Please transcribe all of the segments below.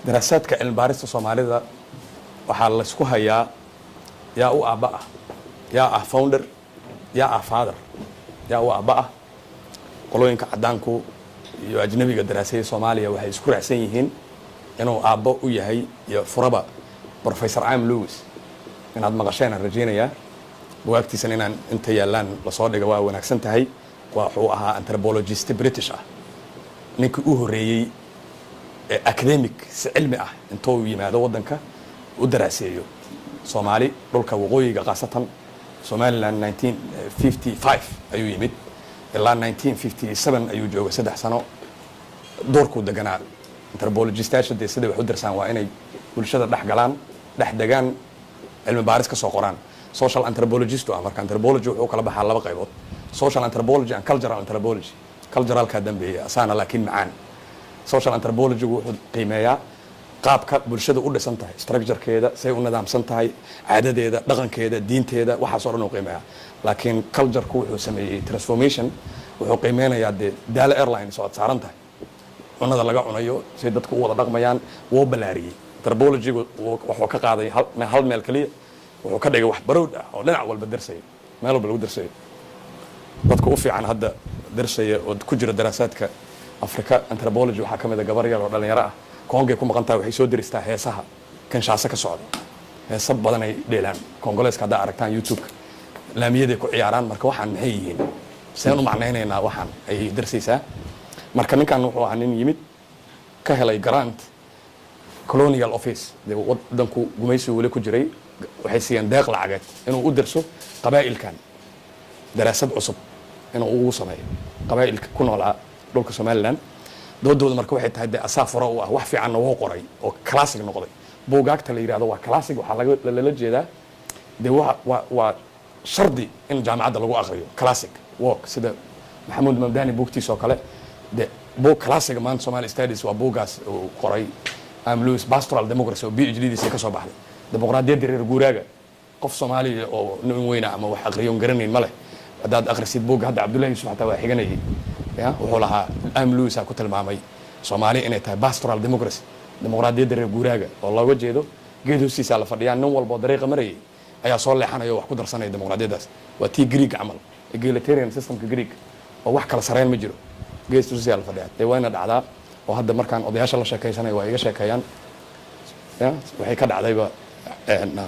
Daraasaadka cilmi baarista Soomaalida waxaa laysku hayaa yaa u aabba ah, yaa ah founder, yaa ah father, yaa u aabba ah. Qolooyinka caddaanku iyo ajnabiga daraasaya Soomaaliya waxay isku raacsan yihiin inuu aabbo u yahay iyo furaba Professor I.M. Lewis. Inaad maqasheen aan rajaynayaa, bugaagtiisan inaan inta yaallaan lasoo dhiga waa wanaagsan tahay. Wuxuu ahaa anthropologist British ah, ninkii u horreeyey ee academic si cilmi ah intuu yimaado waddanka u daraaseeyo Soomaali, dhulka waqooyiga, khaasatan Somaliland. 1955 ayuu yimid, ilaa 1957 ayuu joogay, 3 sano doorkuu deganaa. Anthropologistayaasha dee siday wax u darsaan waa inay bulshada dhex galaan, dhex degaan, cilmi baaris ka soo qoraan. Social anthropologist ah. Marka anthropology wuxuu kala baxaa laba qaybood: social anthropology and cultural anthropology. Culturalkaa dambeeya asaana laakiin macaan. Social anthropologygu wuxuu qiimeeyaa qaabka bulshada u dhisan tahay, structurekeeda, say u nidaamsan tahay, caadadeeda, dhaqankeeda, diinteeda, waxaas oo dhan uu qiimeeyaa. Laakiin cultureku wuxuu sameeyey transformation. Wuxuu qiimeynayaa dee Daalo Airlines oo aad saaran tahay, cunada laga cunayo, say dadku u wada dhaqmayaan. Wuu balaariyey anthropologygu, wuxuu ka qaaday hal meel keliya, wuxuu ka dhigay wax broad ah oo dhinac walba darsaya, meel walba lagu darsayo. Dadka u fiican hadda darsaya oo ku jira daraasaadka Africa anthropology waxaa ka mid a gabar yar oo dhalinyaro ah, Kongay ku maqan tahay. Waxay soo deristaa heesaha Kinshasa ka socda. Heesa badan ay dheelaan Kongoleeska, haddaa aragtaan YouTube-ka, laamiyaday ku ciyaaraan. Marka waxaan maxay yihiin, seen u macnaynaynaa, waxaan ayay darsaysaa. Marka ninkan wuxuu ahaa nin yimid, ka helay grant Colonial Office. Dee wadanku gumaysigu weli ku jiray, waxay siiyeen deeq lacageed inuu u darso qabaa'ilkan, daraasad cusub inuu ugu sameeyo qabaa'ilka ku noolaa dhulka Somaliland. Doodooda marka waxay tahay dee asaa furo u ah, wax fiicanna wuu qoray oo classic noqday. Buugaagta la yidhahdo waa classic, waxaa lala jeedaa dee waa shardi in jaamacadda lagu aqriyo classic work, sida Maxamuud Mamdani buugtiisa oo kale. De buug classic maanta Somali Studies waa buuggaas uu qoray I.M. Lewis, Pastoral Democracy, oo PhD diisa ka soo baxday, dimuqraadiyadda reer guuraaga. Qof Soomaaliya oo nin weyna ama wax aqriyo garanayn ma leh. Haddaad akhrisid buugga hadda, Cabdullahi Yusuf xataa waa xiganayay ya, wuxuu lahaa I.M. Lewis aa ku tilmaamay Soomaaliya inay tahay pastoral democracy, dimuqraadiyadda reer guuraaga, oo looga jeedo geed hoostiisaa la fadhiyaa, nin walba oo dariiqa marayay ayaa soo leexanaya oo wax ku darsanaya. Dimuqraadiyaddaas waa tii Greek camal, egalitarian systemka Greek, oo wax kala sareyn ma jiro, geed hoostiisaa la fadhiyaa. Dee wayna dhacdaa oo hadda markaan odayaasha la sheekaysanaya waa iga sheekeeyaan ya. Waxay ka dhacdayba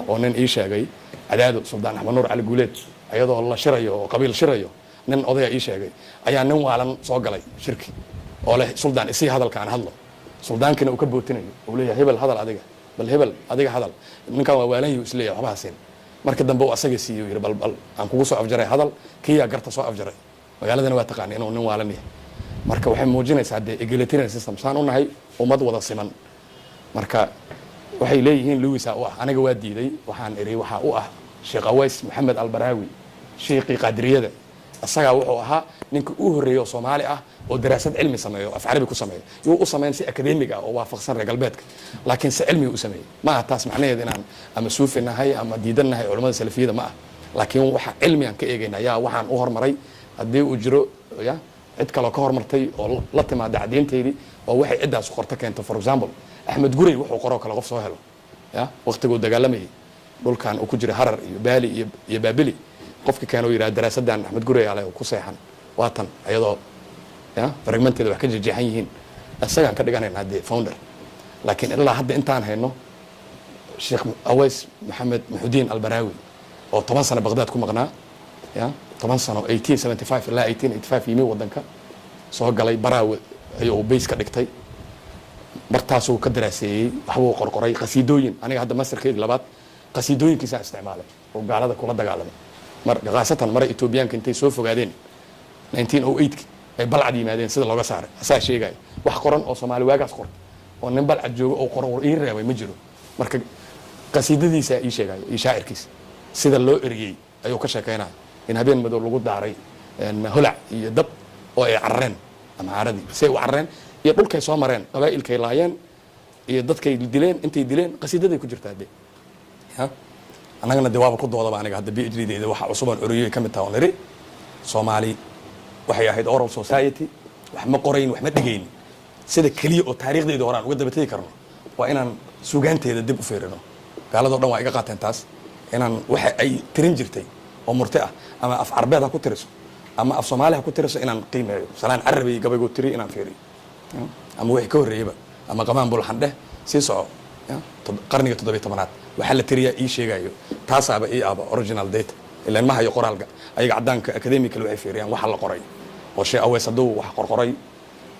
oo nin ii sheegay Cadaado, Suldaan Axmed Nuur Cali Guuleed, ayadoo la shirayo oo qabiil shirayo, nin odaya ii sheegay, ayaa nin waalan soo galay shirki oo leh, "Suldaan, isii hadalka aan hadlo." Suldaankina uu ka bootinayo, uu leeyahay, "Hebel, hadal adiga, bal hebel adiga hadal." Ninkan waa waalan yihu isleeyahay, waxba ha siin. Marka dambe uu asaga siiyo, yidhi, Bal aan kugu soo afjaray hadal." Kiyaa garta soo afjaray. Magaaladana waa taqaana inuu nin waalan yahay. Marka waxay muujinaysaa dee egalitarian system saan u nahay, ummad wada siman. Marka waxay leeyihiin Lewisa u ah. Aniga waa diiday, waxaan idhi waxaa u ah Sheekh Aways Maxamed Albaraawi, sheekii Qaadiriyada. Isagaa wuxuu ahaa ninka u horreeya oo Soomaali ah oo daraasad cilmi sameeyo, af Carabi ku sameeyo. Yuu u sameyn si academic ah oo waafaqsan reer galbeedka, laakiin si cilmiga u sameeyey. Ma aha taas macnaheed inaan ama suufi nahay ama diidan nahay culamada salafiyada, ma ah. Laakiin waxa cilmi aan ka eegayna yaa waxaan u hormaray, haddii uu jiro ya cid kaloo ka hormartay oo la timaada caddeynteydii oo waxay ciddaas qorto keento. For example, Axmed Gurey wuxuu qoroo kale qof soo helo ya, waqtiguu dagaalamayay dhulkan uu ku jira Harar iyo Baali iyo Baabili, qofka keeno yidhaha daraasadan Axmed Gurey ale ku seexan waa tan, iyadoo ya fragmenteeda wax ka jejeexan yihiin, isagaan ka dhiganaynaa dee founder. Laakiin ilaa hadda intaan hayno, Sheekh Aways Maxamed Muxudiin Albaraawi oo 10 sano Baqdaad ku maqnaa ya, 10 sano, 1875 ilaa 1885 yimi wadanka, soo galay Baraawe ayuu base ka dhigtay, bartaasuu ka daraaseeyey, waxbuu qorqoray, qasiidooyin. Aniga hadda masterkeedi labaad qasiidooyinkiisaan isticmaalay oo gaalada kula dagaalamay. Mar khaasatan mara Etoobiyaanka intay soo fogaadeen 1908 ay Balcad yimaadeen, sida looga saaray asaa sheegaya. Wax qoran oo Soomaali waagaas qorta oo nin Balcad joogo oo qoro ii reebay ma jiro. Marka qasiidadiisa ii sheegayo iyo shaacirkiisa sida loo eriyey ayuu ka sheekeynaya, in habeen madow lagu daaray holac iyo dab oo ay carareen Amxaaradii, say u carareen iyo dhulkay soo mareen, qabaa'ilkay laayeen iyo dadkay dileen, intay dileen, qasiidaday ku jirtaa. De ya annagana de waaba ku doodaba. Aniga hadda PhD deyda waxa cusubaan oriyey ka mid taha oon iri Soomaali waxay ahayd oral society, wax ma qorayn, wax ma dhigayn. Sida keliya oo taariikhdeyda hore aan uga daba tegi karno Waa inaan suugaanteeda dib u fiirino. Gaaladoo dhan waa iga qaateen taas, inaan waxa ay tirin jirtay oo murti ah, ama af Carbeed ha ku tiriso ama af Soomaali ha ku tiriso, inaan qiimeeyo. Salaan Carabi gabaygoo tiri inaan fiiriyo, ama wixii ka horreeyeyba, ama Qamaan Bulxandheh sii soco. Qarniga 17aad waxaa la tiriyaa ii sheegayo, taasaaba ii aba original data, ilaan ma hayo qoraalka ayaga. Caddaanka academical waxay fiiriyaan waxa la qoray, oo Sheekh Aweys hadduu wax qorqoray,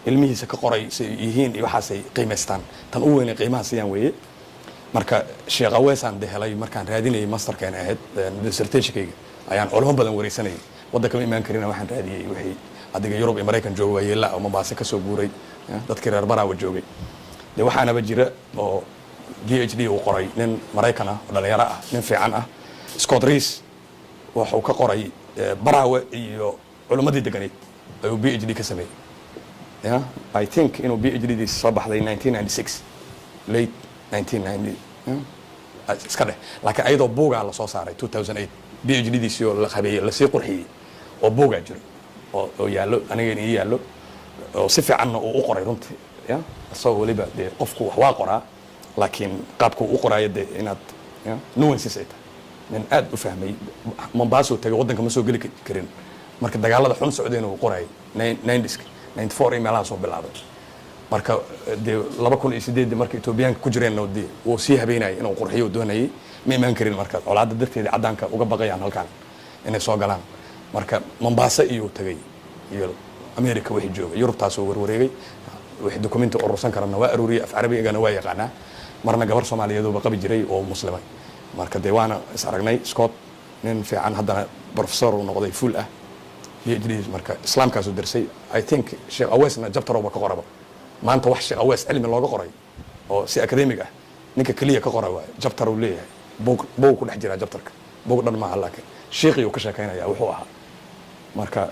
ilmihiisa ka qoray say yihiin iyo waxaasay qiimaystaan. Tan u weynay qiimaha siiyaan weeye. Marka Sheekh Aweysaan de helay markaan raadinayay masterkeen ahayd dissertationkayga, ayaan culamo badan wareysanayay. Waddanka ma imaan karina, waxaan raadiyey wixii adiga Yurub iyo Maraykan jooga, waayeela oo Mambaase kasoo guuray, dadkii reer Baraawa joogay. De waxaanaba jira oo PhD uu qoray nin Maraykan ah oo dhalinyaro ah, nin fiican ah, Scott Reese. Wuxuu ka qoray Baraawe iyo culimmadii deganeyd ayuu PhD ka sameeyey. Ya, I think inuu PhD diisa soo baxday 1996, late 1990 iska dheh, laakiin ayadoo buugaa lasoo saaray 2008. PhD diisii oo la habeeyey, lasii qurxiyey oo buugaa jiro oo yaallo, anigana ii yaallo, oo si fiicanna uu u qoray runtii. Ya, isagoo weliba dee qofku wax waa qoraa, laakiin qaabka uu u qoraayo dee inaad ya nuances ay tahay. Nin aad u fahmay, Mombasa tagay, waddanka ma soo geli karin marka dagaalada xun socdeen uu qoraayay, 90s, 94 iyo meelaha soo bilaabay. Marka dee 2008 marka Etoobiyaanka ku jireenna dee wuu sii habeynayay inuu qurxiyo doonayay. Ma imaan karin marka colaadda darteeda, caddaanka uga baqayaan halkan inay soo galaan. Marka Mombasa iyuu tagay iyo America wixii joogay, Yurubtaasuu warwareegay, wixii documenti urursan karana waa aruuriyay. Af Carabigana waa yaqaanaa, marna gabar Soomaaliyeeduba qabi jiray oo muslimay. Marka dee waana is aragnay Scott, nin fiican, haddana professor uu noqday full ah, PhD. Marka islaamkaasuu darsay. I think Sheekh Aweysna chapterba ka qoraba. Maanta wax Sheekh Aweys cilmi looga qoray oo si academic ah, ninka keliya ka qora waaye. Chapter uu leeyahay, buug, buug ku dhex jiraa chapterka, buug dhan maaha, laakiin shiiqii uu ka sheekaynaya wuxuu ahaa. Marka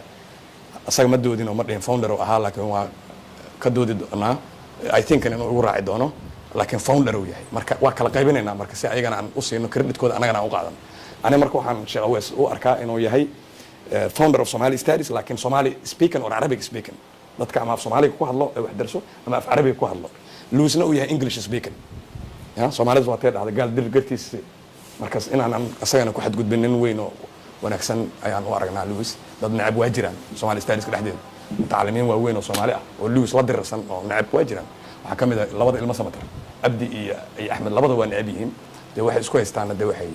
isaga ma doodin oo ma dhihin founder uu ahaa, laakiin waa ka doodi doonaa. I think inuu igu raaci doono, laakiin founder uu yahay. Marka waa kala qaybinaynaa marka, si ayagana aan u siino creditkooda, annagana aan u qaadano. Ani marka waxaan Sheekh Aweys u arkaa inuu yahay founder of Somali studies, laakiin Somali speaking or Arabic speaking, dadka ama af Soomaaliga ku hadlo ee wax darso ama af Carabiga ku hadlo. Lewisna uu yahay English speaking. Ya, Soomaalidu waa tee dhahda gaal dir gartiis. Markaas inaanan isagana ku xadgudbin, nin weyn oo wanaagsan ayaan u aragnaa Lewis. Dad necab waa jiraan Somali studieska dhexdeeda, mutacalimiin waaweyn oo Soomaali ah oo Lewis la dirirsan oo necab waa jiraan. Waxaa ka mid ah labada ilmo Samatar, Cabdi iyo Axmed, labada waa necab yihiin. Dee waxay isku haystaana dee waxay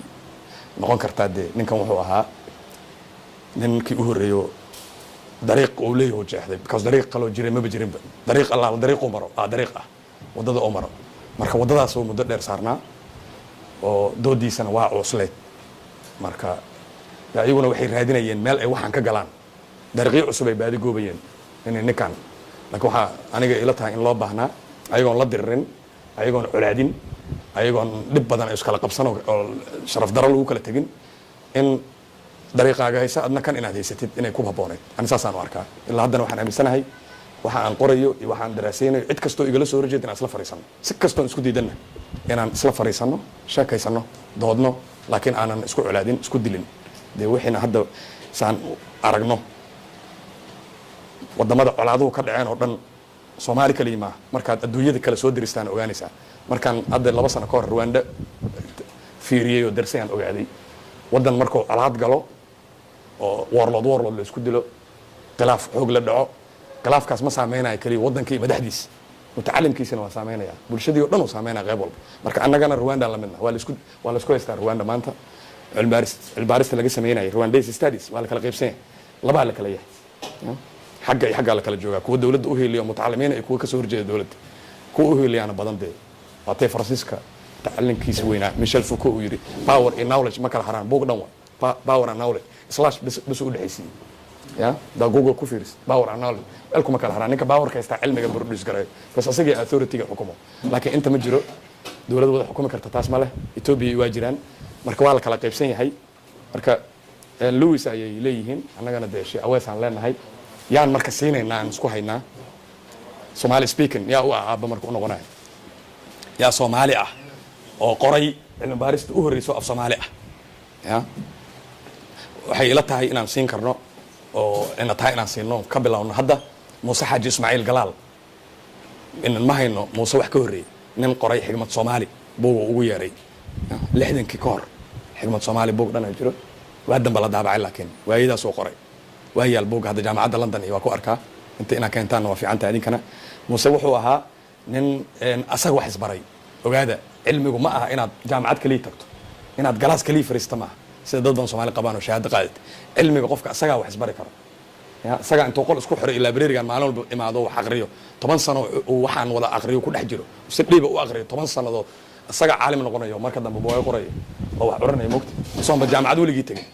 noqon kartaa dee ninkan wuxuu ahaa ninkii u horreeyo dariiq uu leeyahu jeexday, because dariiq kaloo jiray maba jirinba. Dariiq allaala dariiquu maro ah, dariiq ah waddada oo maro. Marka waddadaas uu muddo dheer saarnaa oo doodiisana waa cuusleed. Marka iyaguna waxay raadinayeen meel ay waxaan ka galaan, dariiqyo cusub ay baadi goobayeen inay ninkan. Laakiin waxaa aniga ila tahay in loo baahnaa, ayagoon la diririn, ayagoon colaadin, ayagoon dhib badan ay iskala qabsan oo sharaf daro lagu kala tegin, in dariiqaaga haysa adna kan inaad haysatid inay ku habbooneyd. Ani saasaan u arkaa. Ilaa haddana waxaan aaminsanahay waxa aan qorayo iyo waxa aan daraasaynayo, cid kastoo igala soo horjeeda inaan isla fariisano, si kastoon isku diidanna inaan isla fariisano, sheekaysano, doodno, laakiin aanan isku colaadin, isku dilin. Dee wixiina hadda saan aragno, wadamada colaaduhu ka dhaceen oo dhan, Soomaali kaliya maaha, markaad adduunyada kale soo diristaan ogaanaysaa. Markaan hadda 2 sano ka hor Rwanda fiiriyey oo darsayaan ogaaday, waddan markuu colaad galo oo warlord warlord la isku dilo, khilaaf xoog la dhaco, khilaafkaas ma saameynayo keliya waddankii madaxdiisa, mutacalimkiisina waa saameynaya, bulshadii o dhan uu saameynaya qayb walba. Marka annagana Rwanda la midna, waa la isku haystaa Rwanda maanta. Cilmibaaris, cilmibaarista laga sameynaya Rwandese studies, waa la kala qaybsan yahay, labaa la kala yahay, xagga iyo xaggaa la kala joogaa, kuwa dowladda u heliya oo mutacalimiina iyo kuwa kasoo horjeeda dowladda. Kuwa u heliyaana badan. Dee waatay Faransiiska tacalinkiisa weynaa Michel Foucault uu yidhi "Power iyo knowledge ma kala haraan." Buug dhan wa Power and Knowledge, slash bas u dhexaysiiyey. Ya daa Google ku fiiris Power and Knowledge, elkuma kala haraan. Ninka powerka haystaa cilmiga produce gareeyo, bas asagii authority-ga xukumo. Laakiin inta ma jiro dowlad wada xukumi karta, taas ma leh. Ethiopia waa jiraan. Marka waa la kala qaybsan yahay. Marka Lewis ayay leeyihiin, annagana dee Sheekh Aweys aan leenahay. Yaan marka siinaynaa, aan isku haynaa? Somali speaking yaa u ah aabba marka u noqonaya? Yaa Soomaali ah oo qoray cilmi baarista u horreyso af Soomaali ah? Ya, waxay ila tahay inaan siin karno oo ina tahay inaan siino, ka bilowno hadda, Muuse Xaaji Ismaaciil Galaal. Inan ma hayno Muuse wax ka horreeyey. Nin qoray Xigmad Soomaali buuga ugu yeeray 60-kii ka hor. Xigmad Soomaali buug dhan jiro, waa danba la daabacay, laakiin waayadaas uu qoray waa yaal buugga hadda Jaamacadda London iyo waa ku arkaa. Inta inaa keentaanna waa fiican tahay idinkana. Muuse wuxuu ahaa nin asaga wax isbaray. Ogaada, cilmigu ma aha inaad jaamacad kaliya tagto, inaad galaas kaliya fariista maaha, sida dad badan Soomaali qabaan oo shahaado qaadat. Cilmiga qofka asagaa wax isbari karo ya, isagaa intuu qol isku xiray library-gan maalin walba imaado, wax aqriyo 10 sano, uu waxaan wada aqriyo, ku dhex jiro, si dhiiba u aqriyo 10 sannadood, isagaa caalim noqonayo. Marka dambe buwaay qorayo oo wax curanayo mogta, soonba jaamacad weligii tegin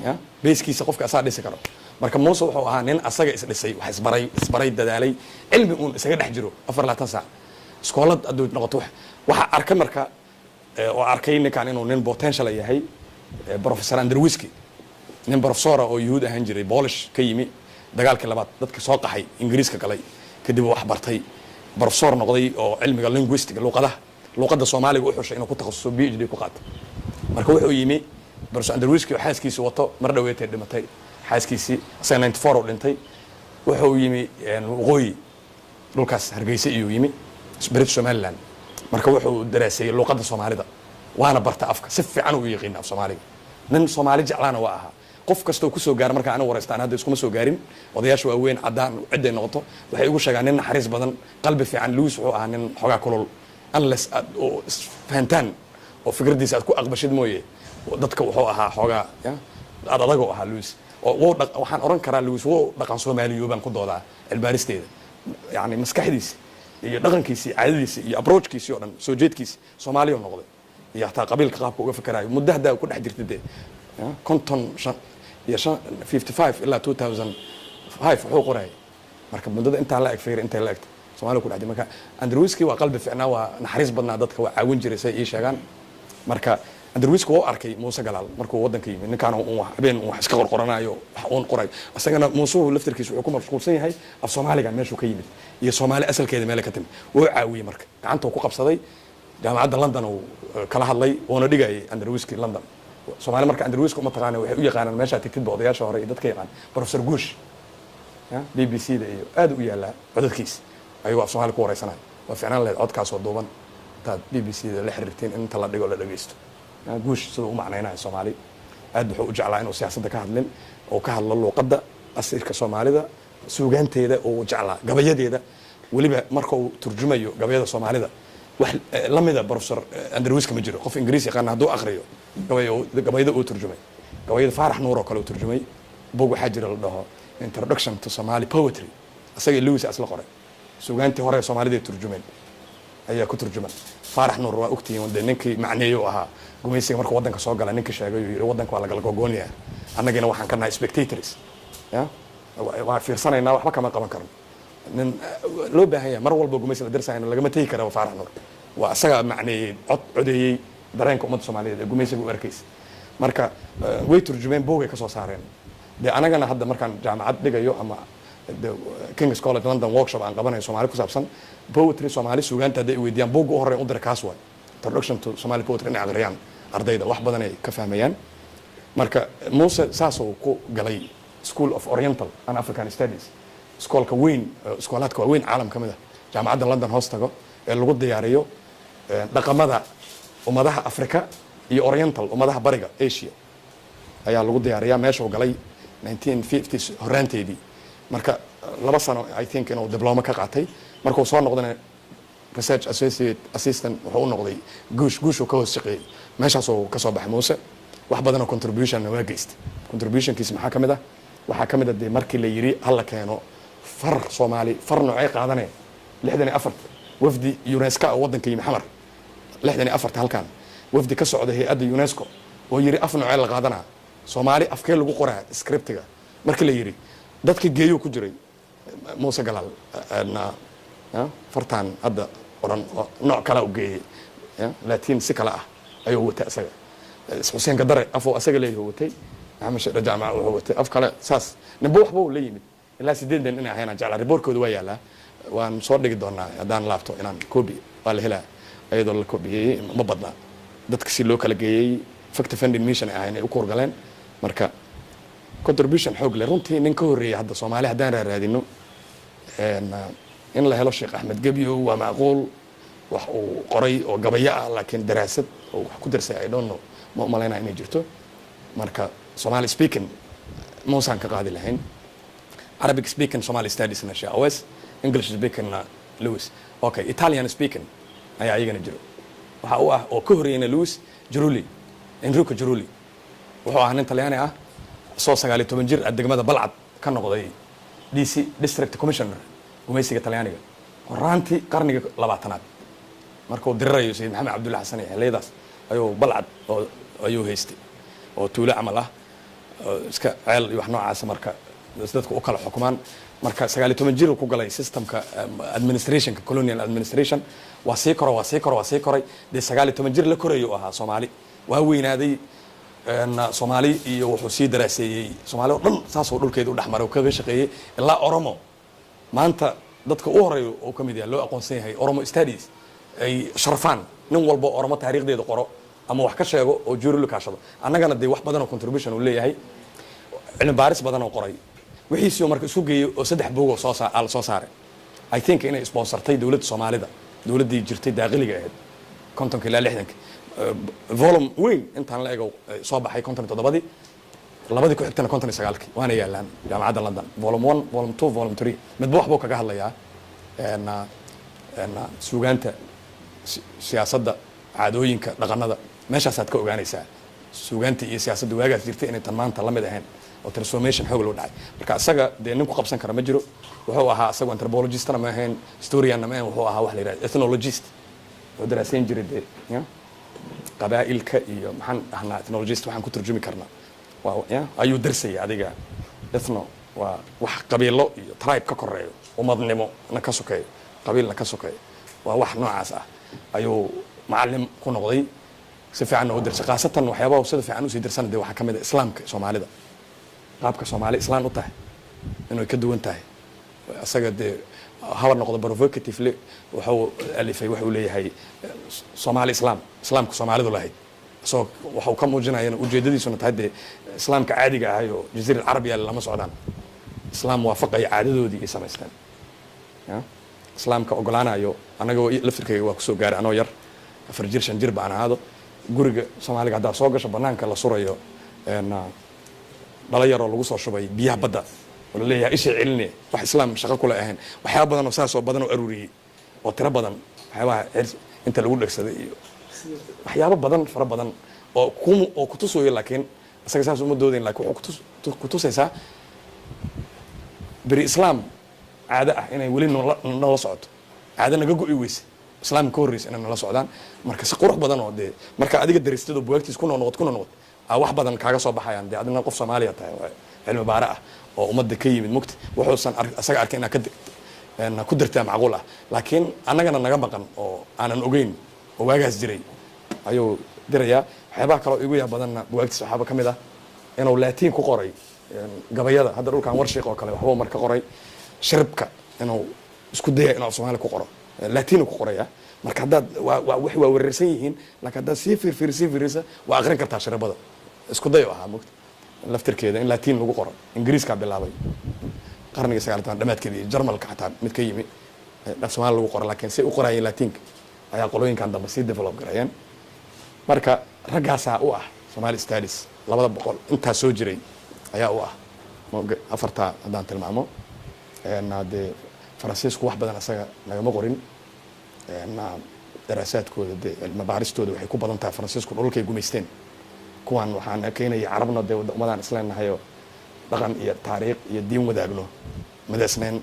ya, base-kiisa qofka asagaa dhisi karo. Marka Muuse wuxuu ahaa nin asaga isdhisay, wax isbaray, isbaray, dadaalay, cilmi uun isaga dhex jiro 24 saac. Iskoolad hadduu noqoto, waxa arkay marka oo arkay ninkan inuu nin potential yahay Professor Andrzejewski, nin professor-a oo Yuhuud ahaan jiray, Polish ka yimi, dagaalkii labaad dadka soo qaxay, Ingiriiska galay, kadib wax bartay, professor noqday oo cilmiga linguistic, luqadaha, luqadda Soomaaliga u xushay inuu ku takhasuso, PhD ku qaato. Marka wuxuu yimi Professor Andrzejewski oo xaaskiisi wato. Mar dhaweetay dhimatay xaaskiisii, isaga 94 uu dhintay. Wuxuu yimi waqooyi, dhulkaas Hargeysa iyuu yimi, British Somaliland. Marka wuxuu daraaseeyey luqadda Soomaalida, waana barta afka, si fiican uu yaqiina af Soomaaliga. Nin Soomaali jeclaana waa ahaa. Qof kastoo kusoo gaara marka aniga wareystaan, hadda iskuma soo gaarin, odayaasha waaweyn, caddaan cidday noqoto, waxay igu sheegaan nin naxariis badan, qalbi fiican. Lewis wuxuu ahaa nin xoogaa kulul, unless aad oo isfahantaan oo fikraddiisa aad ku aqbashid mooye. Dadka wuxuu ahaa xoogaa ya aad adagoo ahaa Lewis oo wuu waxaan oran karaa Lewis wuu dhaqan Soomaaliyo baan ku doodaa cilbaaristeeda. Yani maskaxdiisa iyo dhaqankiisi, caadadiisi iyo approach-kiisi oo dhan, soo jeedkiisi Soomaaliya noqday, iyo hataa qabiilka qaabka uga fikerayo. Muddo haddaa ku dhex jirta dee 55 iyo 55 ilaa 2005 wuxuu qorayay. Marka muddada intaa la eg fiir, intay la egta Soomaaliya ku dhex jirta. Marka Andrzejewski waa qalbi fiicnaa, waa naxariis badnaa, dadka waa caawin jiray, say ii sheegaan. Marka Andrzejewski waa u arkay Muuse Galaal markuu waddanka yimid ninkaan un wax habeen un wax iska qorqoranayo, wax uun qorayo. Isagana Muusuhu laftirkiisa wuxuu ku mashquulsan yahay af Soomaaliga meeshuu ka yimid iyo Soomaali asalkeeda meele ka timid. Wuu caawiyey, marka gacanta uu ku qabsaday, Jaamacadda London uu kala hadlay, wuuna dhigayay Andrzejewski London. Soomaali marka Andrzejewski uma taqaana, waxay u yaqaanaan meeshaa tigtidba odayaasha hore iyo dadka yaqaan Professor Guush. BBC da iyo aad u yaalaa codadkiisa ayagoo af Soomaali ku wareysanayo. Waa ficnaan lahayd codkaasoo duuban intaad BBC da la xiriirtiin in inta la dhigo la dhageysto Guush siduu u macnaynayo Soomaali. Aad wuxuu u jeclaa inuu siyaasadda ka hadlin oo ka hadlo luuqadda asirka Soomaalida, suugaanteeda uu jeclaa, gabayadeeda weliba. Marka uu turjumayo gabayada Soomaalida, wax la mida Professor Andrzejewski ma jiro. Qof Ingiriis yaqaana hadduu aqriyo gabayada uu turjumay, gabayada Faarax Nuur oo kale uu turjumay, bog waxaa jira la dhaho Introduction to Somali Poetry, isaga Lewis asla qoray, suugaantii hore Soomaalida ay turjumeen ayaa ku turjuman. Faarax Nuur waa ogtihiin dee, ninkii macneeyo u ahaa gumaysiga markuu waddanka soo gala, ninkii sheegay uu yidhi waddanka waa lagala gogoonaya, annagina waxaan ka nahay spectators ya, waa fiirsanaynaa, waxba kama qaban karno. Nin loo baahan yahay mar walba gumaysi la dirsayna lagama tegi kara Faarax Nuur waa isagaa macneeyey, cod codeeyey dareenka ummadda Soomaaliyeed ee gumaysiga u arkaysa. Marka way turjumeen, boogay ka soo saareen dee. Anagana hadda markaan jaamacad dhigayo ama King's College London workshop aan qabanayo Soomaali ku saabsan poetry, Soomaali suugaanta, hadday weydiiyaan, buugga u horreyn u dira kaas waay, Introduction to Somali Poetry, inay aqriyaan ardayda, wax badan ay ka fahmayaan. Marka Muuse saasuu ku galay School of Oriental and African Studies, iskoolka weyn, iskoolaadka waaweyn caalam ka mid ah, Jaamacadda London hoos tago, ee lagu diyaariyo dhaqamada ummadaha Africa iyo Oriental, ummadaha bariga Asia ayaa lagu diyaariyaa. Meeshuu galay 1950s horaanteedii. Marka 2 sano I think inuu diploma ka qaatay. Markuu soo noqdana research associate assistant wuxuu u noqday Guush. Guushuu ka hoos shaqeeyey, meeshaasuu ka soo baxay Muuse. Wax badanoo contribution waa geystay. Contribution-kiisa maxaa ka mid ah? Waxaa ka mid ah dee markii la yiri hala keeno far Soomaali, far noocay qaadanaya, 64-ta wafdi UNESCO oo waddanka yimi Xamar, 64-ta halkan wafdi ka socda hay-adda UNESCO oo yiri af noocee la qaadanaa Soomaali, afkee lagu qoraa script-iga, markii la yiri dadka geeyuu ku jiray Muuse Galaal. Fartaan hadda oran nooc kala u geeyey, Latiin si kale ah ayuu watay isaga. Xuseen Gadare afuu asaga leeyahay watay, Maxamed Shedhe Jaamac wuxuu watay af kale. Saas ninba waxba uu la yimid. Ilaa 8 nin inay ahayn aan jeclaa. Report-kooda waa yaalaa, waan soo dhigi doonaa haddaan laabto inaan copy waa la helaa iyadoo la kobiyeeyey. Ma badna dadka si loo kala geeyey, fact finding mission ay ahayn ay u kuurgaleen. Marka contribution xoog leh runtii, nin ka horreeyay hadda Soomaali haddaan raaraadino in la helo, Sheekh Axmed Gebyo waa macquul. Wax uu qoray oo gabayo ah, laakiin daraasad oo wax ku darsay, I don't know, ma umalaynaya inay jirto. Marka Somali speaking Muusaan ka qaadi lahayn. Arabic speaking Somali studiesna Sheekh Awes, English speakingna Lewis. Okay, Italian speaking ayaa iyagana jiro. Waxa uu ah oo ka horreeyana Lewis Cerulli, Enrico Cerulli. Wuxuu ahaa nin Talyaani ah, soo 19 jir ah degmada Balcad ka noqday DC, district commissioner, gumaysiga Talyaaniga horaantii qarniga 20aad. Markuu dirirayo Sayid Maxamed Cabdulla Xasan iyo xilliyadaas ayuu Balcad oo ayuu haystay, oo tuulo camal ah oo iska ceel iyo wax noocaasa. Marka dadku u kala xukumaan. Marka 19 jir uu ku galay systemka administrationka, colonial administration. Waa sii koro, waa sii koro, waa sii koray. Dee 19 jir la korayo u ahaa Soomaali. Waa weynaaday. Soomaali iyo wuxuu sii daraaseeyey Soomaali oo dhan, saasoo dhulkeeda u dhexmaray oo kaga shaqeeyey ilaa Oromo. Maanta dadka u horeeya oo ka mid yahay loo aqoonsan yahay Oromo studies ay sharfaan nin walba oo Oromo taariikhdeeda qoro ama wax ka sheego oo Cerulli kaashado. Annagana dee wax badan oo contribution uu leeyahay, cilmi baaris badan oo qoray, wixiisii marka isku geeyey oo saddex buug oo soo saa soo saaray. I think inay sponsortay dowladda Soomaalida, dowladdii jirtay daaqiliga ahayd, 50ka ilaa 60ka. Volume weyn intaan la ego soo baxay 57dii, labadii ku xigtana 59kii, waana yaalaan Jaamacadda London. Volume one, volume two, volume three, midba waxbuu kaga hadlayaa: suugaanta, siyaasadda, caadooyinka, dhaqanada. Meeshaasaad ka ogaanaysaa suugaanta iyo siyaasadda waagaas jirtay inay tan maanta la mid ahayn oo transformation xoog loo dhacay. Marka isaga dee nin ku qabsan kara ma jiro. Wuxuu ahaa isagu anthropologistna ma ahayn, historianna ma ahayn, wuxuu ahaa wax la yidhahda ethnologist. Wuxuu daraasayn jiray dee ya qabaa'ilka iyo maxaan dhahnaa ethnologist, waxaan ku turjumi karnaa waa ya ayuu darsayay adiga. Ethno waa wax qabiilo iyo tribe ka koreeyo, umadnimo na ka sokeeyo, qabiilna ka sokeeyo, waa wax noocaas ah ayuu macallim ku noqday. Si fiicanna u dirsay, khaasatan waxyaabaha sida fiican usii dirsana dee waxaa ka mid a islaamka Soomaalida, qaabka Soomaali islaan u tahay inay ka duwan tahay. Isaga dee haba noqdo provocatively, wuxuu alifay wuxuu leeyahay Soomaali Islaam, islaamka Soomaalidu lahayd, isagoo waxuu ka muujinayana ujeedadiisuna tahay dee islaamka caadiga ahay oo Jaziira Alcarabiya lama socdaan, islaam waafaqaya caadadoodii ay samaysteen ya islaamka ogolaanayo. Annaga laftirkayga waa kusoo gaaray anoo yar, 4 jir, 5 jir baan ahaado. Guriga Soomaaliga haddaa soo gasho, banaanka la surayo dhalo yaroo lagu soo shubay biyaha badda oo laleeyahay ishay celinaya, wax islaam shaqo kule ahayn. Waxyaaba badan oo saas oo badan oo aruuriyey oo tiro badan, waxyaabaha inta lagu dhegsaday iyo waxyaabo badan, fara badan oo ku oo kutusayo. Laakiin isaga saas uma doodayn, lakin wuxuu kutusaysaa beri islaam caado ah inay weli noola socoto, caado naga go'i weyse, islaamka ka horreysa inay nala socdaan. Marka si qurux badan oo dee marka adiga daristad oo buwaagtiis ku noqnoqod, ku noqnoqod, aa wax badan kaaga soo baxayaan. Dee adina qof Soomaaliya tahay oo cilmi baare ah oo ummadda ka yimid mugti, wuxuusan isaga arkin inaad ku dirtaa macquul ah, laakiin annagana naga maqan oo aanan ogeyn oo waagaas jiray ayuu dirayaa. Waxyaabaha kaloo igu yaa badanna buwaagtiis waxaaba ka mid ah inuu Laatiin ku qoray gabayada. Hadda dhulkan Warshiiq oo kale waxbuu marka qoray, shiribka inuu isku daya inuu af Soomaali ku qoro, Laatiin ku qoraya. Marka haddaad waa wax waa wereersan yihiin, laakiin haddaad sii fiirfiir sii fiirisa waa aqrin kartaa shiribada. Isku dayo ahaa mugta laftirkeeda in Laatiin lagu qoro. Ingiriiskaa bilaabay qarniga 19 dhamaadkeeda iyo Jarmalka xataa mid ka yimi af Soomaali lagu qoro, laakiin say u qoraayeen Laatiinka ayaa qolooyinkan dambe sii develop gareeyeen. Marka raggaasaa u ah Somali studies 200 intaa soo jiray ayaa u ah. Afartaa haddaan tilmaamo, dee Faransiisku wax badan asaga nagama qorin. Daraasaadkooda dee cilmi baaristooda waxay ku badan tahay Faransiisku dhulkay gumaysteen. Kuwan waxaan keenaya Carabna dee ummadaan isleenahayoo dhaqan iyo taariikh iyo diin wadaagno, madaasnayn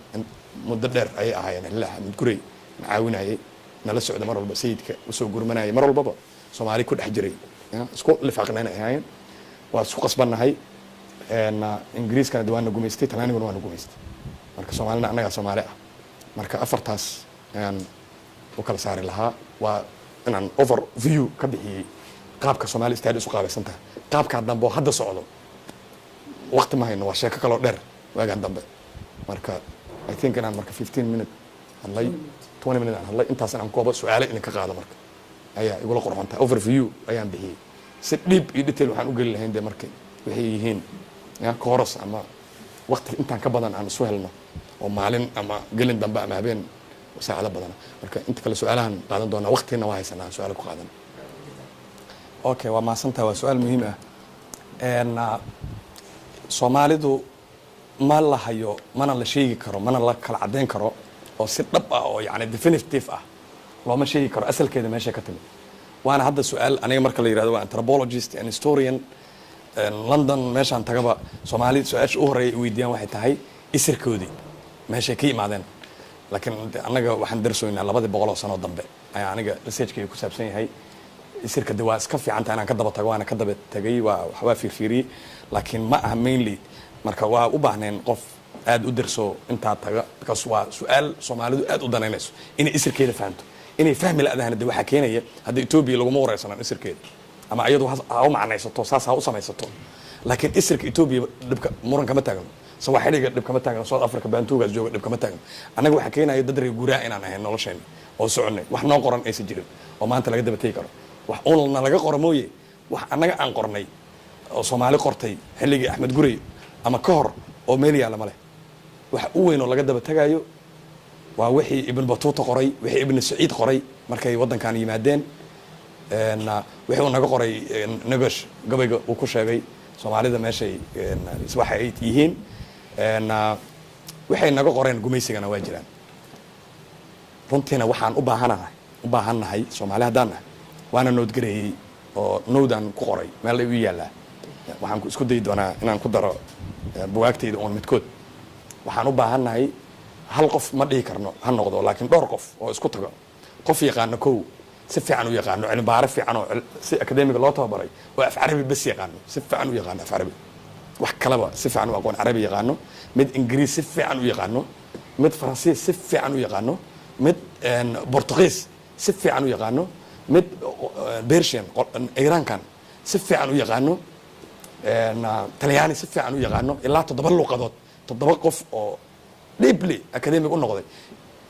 muddo dheer ayay ahaayeen. Ilaa Axmed Gurey na caawinayay, nala socda mar walba, sayidka usoo gurmanayay, mar walbaba Soomaali ku dhex jiray, isku lifaaqnayn ay ahaayeen, waa isku qasbannahay. Ingiriiskana de waana gumaystay, Talyaaniguna waana gumaystay. Marka Soomaalina annagaa Soomaali ah. Marka afartaas ayaan u kala saari lahaa. Waa inaan overview ka bixiyey qaabka Somali studies u qaabaysan tahay. Qaabkaa dambe oo hadda socdo waqti ma hayno, waa sheeko kaloo dheer waagaan dambe. Marka I think inaan marka 15 minute hadlay, 20 minute aan hadlay, intaas inaan koobo su-aale idinka qaado marka ayaa igula qurxon tahay. Overview ayaan bixiyey, si deep iyo detail waxaan u geli lahayn dee markay waxay yihiin ya course ama waqti intaan ka badan aan isu helno oo maalin ama gelin dambe ama habeen. Saacado badana. Marka inta kale su-aalahan qaadan doonaa, waqtigana waa haysanaa su-aalo ku qaadan. Okay, waa mahadsantahay, waa su-aal muhiim ah. Soomaalidu ma la hayo, mana la sheegi karo, mana la kala caddeyn karo oo si dhab ah oo yani definitive ah looma sheegi karo asalkeeda meeshay ka timid. Waana hadda su-aal aniga marka la yirahdo waa anthropologist and historian, London meeshaan tagaba Soomaali su-aasha u horeeya i weydiiyaan waxay tahay isirkoodii meeshay ka yimaadeen. Laakiin annaga waxaan darsoynaa 200 oo sano dambe ayaa aniga researchkayga ku saabsan yahay. Isirka de waa iska fiican tahay inaan ka daba tago, waana ka daba tagay, waa waxbaa fiirfiiriyey, laakiin ma aha mainly. Marka waa u baahneen qof aad u darso intaa taga, because waa su-aal Soomaalidu aad u danaynayso inay isirkeeda fahamto. Inay fahmi la-dahana de waxaa keenaya hadda Etoobiya laguma wareysanan isirkeeda, ama iyadu ha u macnaysato, saas ha u samaysato, laakiin isirka Etoobiya dhibka muran kama taagno, Sawaaxiliga dhib kama taagno, South Africa Bantugaas jooga dhib kama taagno. Annaga waxaa keenaya dad reer guuraa inaan ahayn nolosheenna oo soconay, wax noo qoran aysan jirin oo maanta laga daba tegi karo. Wax uunna laga qoro mooye, wax annaga aan qornay oo Soomaali qortay xilligii Axmed Gurey ama ka hor oo meel yaalla ma leh. Wax u weyn oo laga daba tagayo waa wixii Ibn Batuuta qoray, wixii Ibn Saciid qoray markay waddankan yimaadeen, wixii uu naga qoray Nagosh gabayga uu ku sheegay Soomaalida meeshay waxa ay yihiin, waxay naga qoreen gumaysigana waa jiraan. Runtiina waxaan u baahanahay, u baahannahay Soomaali haddaan nahay, waana note gareeyey oo note-aan ku qoray meel ay u yaallaa. Waxaan isku dayi doonaa inaan ku daro bugaagtayda uun midkood. Waxaan u baahannahay hal qof ma dhihi karno ha noqdo, laakiin dhowr qof oo isku tago, qof yaqaano kow si fiican u yaqaano, cilmibaare fiican oo si academiga loo tababaray oo af Carabi bes yaqaano, si fiican u yaqaano af Carabi, wax kaleba si fiican u aqoon, Carabi yaqaano, mid Ingiriis si fiican u yaqaano, mid Faransiis si fiican u yaqaano, mid Portugiis si fiican u yaqaano, mid Persian, Iiraankan si fiican u yaqaano, Talyaani si fiican u yaqaano, ilaa toddoba luqadood, toddoba qof oo deeply academic u noqday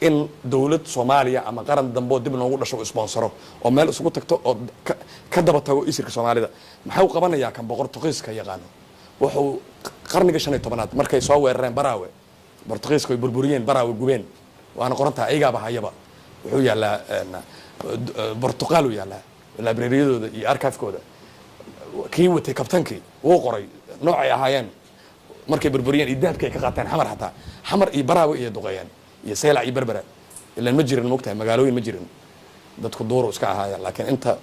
in dowlad Soomaaliya ama qaran dambe oo dib noogu dhasho u sponsoro oo meel isugu tagto oo ka daba tago isirka Soomaalida. Maxuu qabanayaa kan Bortugiiska yaqaano? Wuxuu qarniga 15aad markay soo weerareen Baraawe, Bortugiiska ay burburiyeen Baraawe, gubeen, waana qorantaha, ayagaaba hayaba, wuxuu yaallaa Portugal uu yaallaa librariyadooda iyo archivekooda. Kii watay kabtankii wuu qoray noocay ahaayeen markay burburiyeen iyo dahabkii ay ka qaateen Xamar. Xataa Xamar iyo Baraawe iyo duqeeyeen iyo Seylac iyo Berbera. Ilan ma jirin, mogtahay, magaalooyin ma jirin, dadku duuru iska ahaayeen, laakiin inta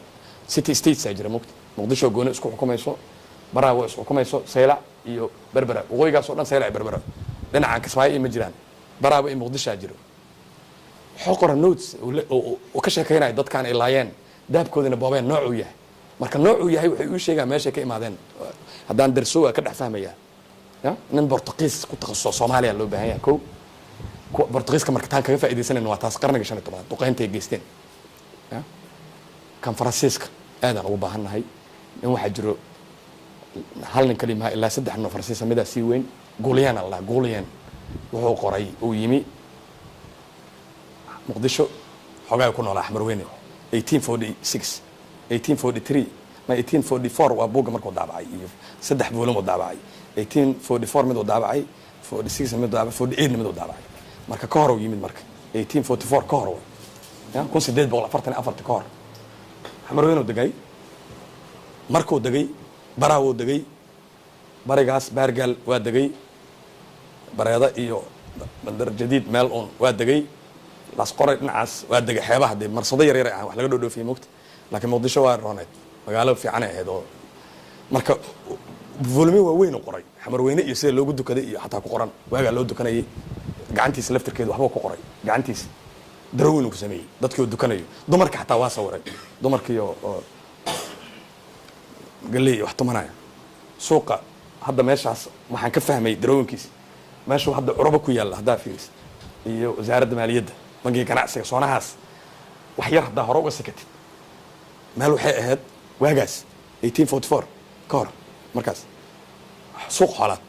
city states aa jira, mogta, Muqdisho gooni isku xukumayso, Baraawe isku xukumayso, Seylac iyo Berbera, waqooyigaas oo dhan Seylac iyo Berbera, dhinacan Kismaayo iyo ma jiraan, Baraawe iyo Muqdisho jiro. Wuxuu qora notes uu ka sheekaynayo dadkaan ay laayeen, dahabkoodina boobeen, noocuu yahay. Marka noocuu yahay waxay uu sheegaan meeshay ka imaadeen. Haddaan darso waa ka dhex fahmaya. Ya nin Bortugiis ku takhasuso Soomaaliya loo baahan yahay kow. Kuwa Bortugiiska marka taan kaga faa'iidaysanayna waa taas qarniga 15aad duqeyntay geysteen. Ya kan Faransiiska aadaan ugu baahannahay. Nin waxaa jiro, hal nin kalimaha, ilaa saddex nin oo Faransiisa, midaa sii weyn, Gulian allah Gulian, wuxuu qoray uu yimi Muqdisho, xoogaa ku noolaa Xamarweyne 1846, 1843 ma 1844 waa buugga markuu daabacay, iyo saddex volume uu daabacay, 1844 mid uu daabacay, 46 mid uu daabacay, 48 mid uu daabacay. Marka ka hor uu yimid, marka 1844 ka hor ya 1844 ka hor Xamarweyne uu degay. Markuu degay Baraawuu degay, barigaas Baargaal waa degay, Bareeda iyo Bandar Jadiid meel uun waa degay, Laasqoray dhinacaas waa degay, xeebaha dee marsado yar yar ah wax laga dhoodhoofiyey, mogta. Laakiin Muqdisho waa rooneyd, magaalo fiicanay ahayd. Oo marka volume waaweyn u qoray Xamarweyne iyo sida loogu dukaday iyo xataa ku qoran waagaa loo dukanayay gacantiisa laftirkeeda waxbuu ku qoray, gacantiisa drawing uu ku sameeyey dadkii uu dukanayo, dumarka xataa waa sawiray, dumarkii oo galley wax tumanaya suuqa. Hadda meeshaas waxaan ka fahmay drawingkiisa meeshuu hadda Curuba ku yaalla haddaa fiiris iyo Wasaaradda Maaliyadda, Bangiga Ganacsiga, soonahaas wax yar haddaa hore uga sakatid, meel waxay ahayd waagaas 1844 ka hor markaas suuq xoolaad,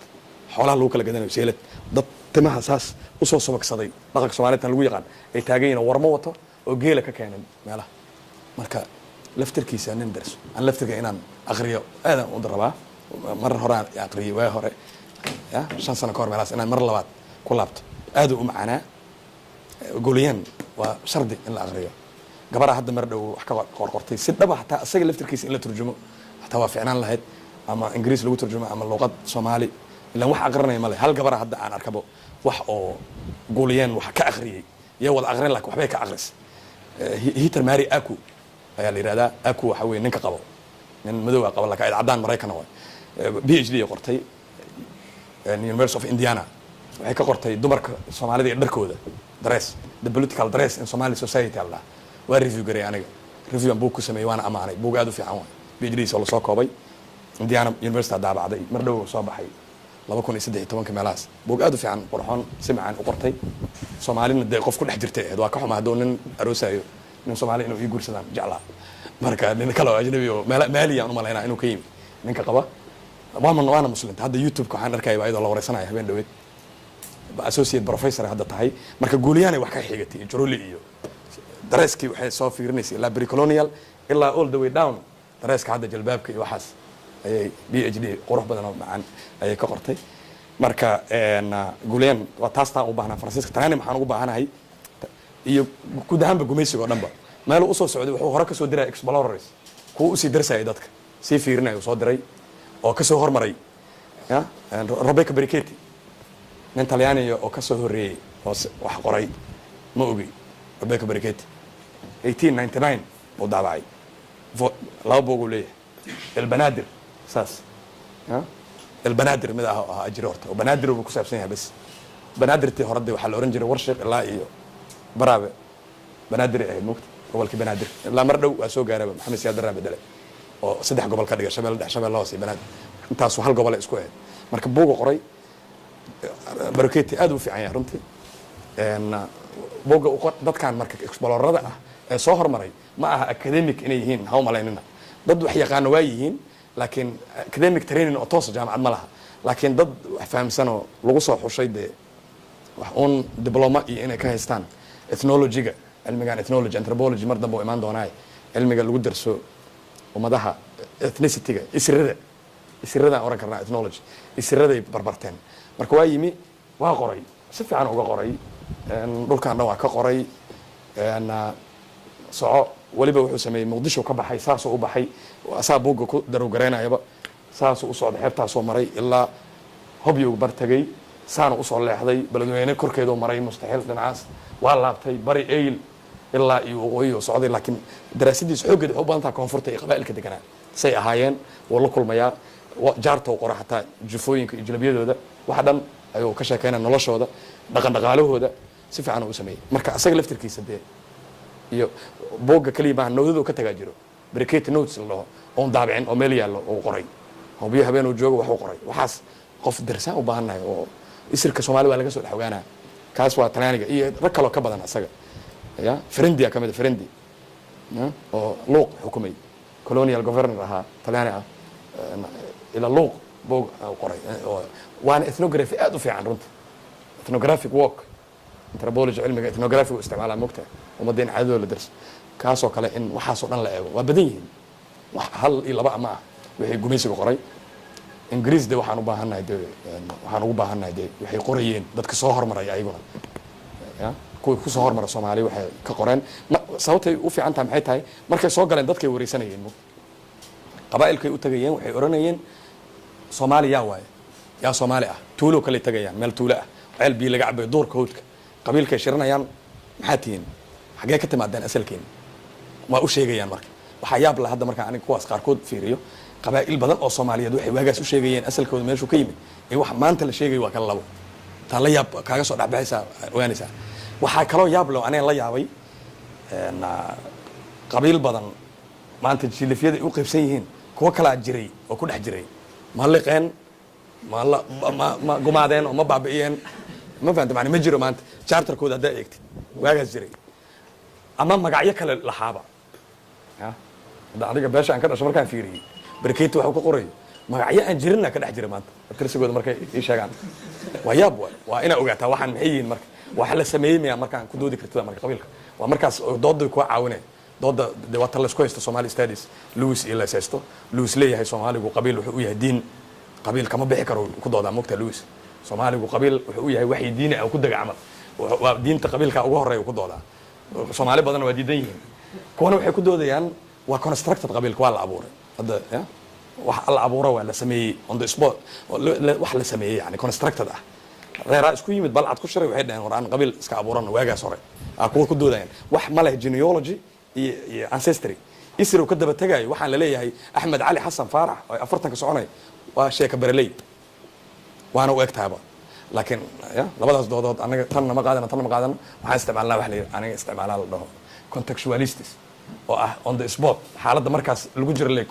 xoolaha lagu kala gadanayo, seelad, dad timaha saas usoo subagsaday, dhaqanka Soomaalida lagu yaqaan, ay taagan yihiin oo warmo wato oo geela ka keenay meelaha. Marka laftirkiisa nin darso aan laftirka inaan aqriyo aadaan u rabaa. Mar horaan aqriyay, waa hore ya 5 sano ka hor meelahaas, inaan mar labaad ku laabto aad u macaanaa. Golyan Waa shardi in la aqriyo. Gabadha hadda mar dhow wax ka qorqortay si dhaba, xataa isaga laftirkiisa in la turjumo xataa waa ficnaan lahayd, ama Ingiriis lagu turjumo ama luqad Soomaali, ilan wax aqrinaya male. Hal gabara hadda aan arkabo wax oo Guuliyeen wax ka akhriyey iyo wada aqrin, laakiin waxbay ka aqris. Heather Mary Aku ayaa la yihahdaa. Aku waxa weye ninka qabo, nin madowga qabo, laakiin caddaan Maraykana waay. PhD ay qortay, University of Indiana. Waxay ka qortay dumarka Soomaalida iyo dharkooda, dress, the political dress in Somali society alla. Waa review garay aniga, review aan buug ku sameeyey, waana amaanay. Buug aad u fiican waay. PhD oo lasoo koobay, Indiana University daabacday, mar dhow soo baxay, 2013-ka meelahaas. Buug aad u fiican, qurxoon, si macaan u qortay. Soomaalina dee qof ku dhex jirtay ahayd. Waa ka xuma hadduu nin aroosayo, nin Soomaali inuu ii guursadaan jeclaa. Marka nin kale oo ajnabi oo Maali aan u malaynaa inuu ka yimi ninka qaba, waana muslimta. Hadda YouTube-ka waxaan arkaya ayadoo la wareysanaya habeen dhaweed, associate professor hadda tahay. Marka Guuliyaanay wax ka xigatay, Juruli iyo dareeskii waxay soo fiirinaysay ilaa precolonial ilaa all the way down dareeska hadda, jalbaabka iyo waxaas ayay PhD qurux badan oo macaan ayay ka qortay. Marka Guuliyaan waa taas taan u baahnaa. Faransiiska, Talyaani maxaan ugu baahanahay iyo guud ahaanba gumaysiga oo dhanba meeluu usoo socday, wuxuu hore kasoo diraya explorers, kuwa usii darsayay, dadka sii fiirinaya uu soo diray oo kasoo hormaray. Ya Roberto Brichetti, nin Talyaaniga oo kasoo horreeyey oo wax qoray ma ogi. Roberto Brichetti 1899 uu daabacay, laba buug uu leeyahay, Elbanaadir saas ya Elbanaadir mid ah oo ahaa jiro horta, oo Banaadir buu ku saabsan yahay bas. Banaadirtii hore de waxaa la oran jiray Warshiq ilaa iyo Baraabe Banaadir ay ahayd, mugta gobolkii Banaadir. Ilaa mar dhow waa soo gaaraba Maxamed Siyaad Barraa bedele oo saddex gobol ka dhiga, Shabeelle Dhex, Shabeelle Hoose iyo Banaadir. Intaasu hal gobol ay isku ahayd. Marka buuga qoray Brichetti aad u fiican yahay runtii. Buugga dadkan marka explorerada ah ee soo hormaray ma aha academic inay yihiin, ha u malaynina. Dad wax yaqaano waa yihiin, laakiin academic training oo toosa jaamacad ma laha, laakiin dad wax fahamsan oo lagu soo xushay dee wax uun diploma iyo inay ka haystaan ethnology-ga, cilmigan ethnology, anthropology mar dambe u imaan doonaaye, cilmiga lagu darso ummadaha, ethnicity-ga, isirada, isiradaan oran karnaa ethnology, isiraday barbarteen. Marka waa yimi, waa qoray, si fiican uga qoray dhulkan dhan waa ka qoray. Soco weliba wuxuu sameeyey, Muqdisho ka baxay, saasuu u baxay, asaa buugga ku darowgaraynayaba, saasuu u socday, xeebtaasoo maray ilaa Hobyow bar tegay, saana usoo leexday, Beledweyne korkeeduu maray, mustaxiil dhinacaas waa laabtay, bari Eyl ilaa iyo waqooyi oo socday. Laakiin daraasadiisa xooggeed waxay u badan tahay koonfurta iyo qabaa'ilka deganaa say ahaayeen. Wuu la kulmayaa, jaarta u qora, xataa jufooyinka iyo jalabyadooda waxa dhan ayuu ka sheekeynaya, noloshooda, dhaqan dhaqaalahooda si fiican uu sameeyey. Marka asaga laftirkiisa dee iyo buugga kaliya maaha, note-adu ka tagaa jiro, Brichetti notes la dhaho, oon daabicin oo meel yaallo uu qoray. Hobyo habeen uu joogo waxuu qoray, waxaas qof darsaan u baahannahay oo isirka Soomaali waa laga soo dhex ogaanaya. Kaas waa Talyaaniga iyo rag kaloo ka badan asaga. Ya Ferendia ka mid a, Ferendi ya oo Luuq xukumay, colonial governor ahaa, Talyaani ah, ila Luuq buug qoray, waana ethnography aad u fiican runta, ethnographic work. Anthropology, cilmiga ethnography u isticmaalaa, mogtahay ummadda in caadadooda la darso. Kaasoo kale in waxaasoo dhan la eego, waa badan yihiin, wax hal iyo laba ma ah wixii gumaysiga qoray. Ingiriis de waxaan u baahannahay de, waxaan ugu baahannahay de waxay qorayeen dadka soo hormaray ayaguna, ya kuwii kusoo hormara Soomaaliya waxay ka qoreen. Sababtay u fiican tahay maxay tahay? Markay soo galeen dadkay wareysanayeen, mo qabaa'ilkay u tagayeen, waxay oranayeen Soomaali yaa waaye, yaa Soomaali ah? Tuulo kale tagayaan, meel tuulo ah, ceel biyo laga cabayo, duurka hawdka, qabiilkay shiranayaan, maxaa tihiin, xaggee ka timaadeen, asalkeen waa u sheegayaan. Marka waxaa yaab la hadda markaan aniga kuwaas qaarkood fiiriyo, qabaa'il badan oo Soomaaliyeed waxay waagaas u sheegayeen asalkooda meeshuu ka yimid iyo wax maanta la sheegayo waa kala labo. Taa la yaab kaaga soo dhexbaxaysaa, ogaanaysaa. Waxaa kaloo yaab leh aniga la yaabay, qabiil badan maanta jilifyada ay u qaybsan yihiin kuwo kalaa jiray oo ku dhex jiray. Ma liqeen, ma la ma gumaadeen oo ma baabi'iyeen? Ma fahamta? Macna ma jiro maanta charterkooda haddaa eegtid waagaas jiray ama magacyo kale lahaaba. Ya hadda adiga beesha aan ka dhasho markaan fiiriyey Brichetti waxuu ka qorayo, magacyo aan jirinna ka dhex jira maanta tirsigooda markay ii sheegaan. Waa yaab waay. Waa inaa ogaataa waxaan maxay yihiin. Marka waxa la sameeyey miyaa markaan ku doodi kartida? Marka qabiilka waa markaas dooda kuwa caawinaya. Dooda de waa tan laisku haysto Somali studies, Lewis iyo la haysto. Lewis leeyahay Soomaaligu qabiil wuxuu u yahay diin, qabiil kama bixi karo ku doodaa, mogta Lewis. Soomaaligu qabiil wuxuu u yahay waxay diini ah ku dega camal, waa diinta qabiilka ugu horeeya ku doodaa. Soomaali badanna waa diidan yihiin. Kuwana waxay ku doodayaan waa constructed, qabiilka waa la abuuray hadda, ya wax la abuuro waa la sameeyey on the spot, wax la sameeyey, yani constructed ah. Reeraa isku yimid, balcad ku shiray, waxay dhaheen war aan qabiil iska abuurano. Waagaas hore aa kuwa ku doodayaan wax ma leh genealogy iyo ancestry, isir uu ka daba tegayo. Waxaan la leeyahay Axmed Cali Xasan Faarax oo 40-ka soconay waa sheeka bereley, waana u egtaaba. Laakiin ya labadaas doodood anaga tanna ma qaadano, tanna ma qaadano. Waxaan isticmaalnaa wax la aniga isticmaalaa la dhaho contextualists, oo ah on the spot, xaaladda markaas lagu jiro le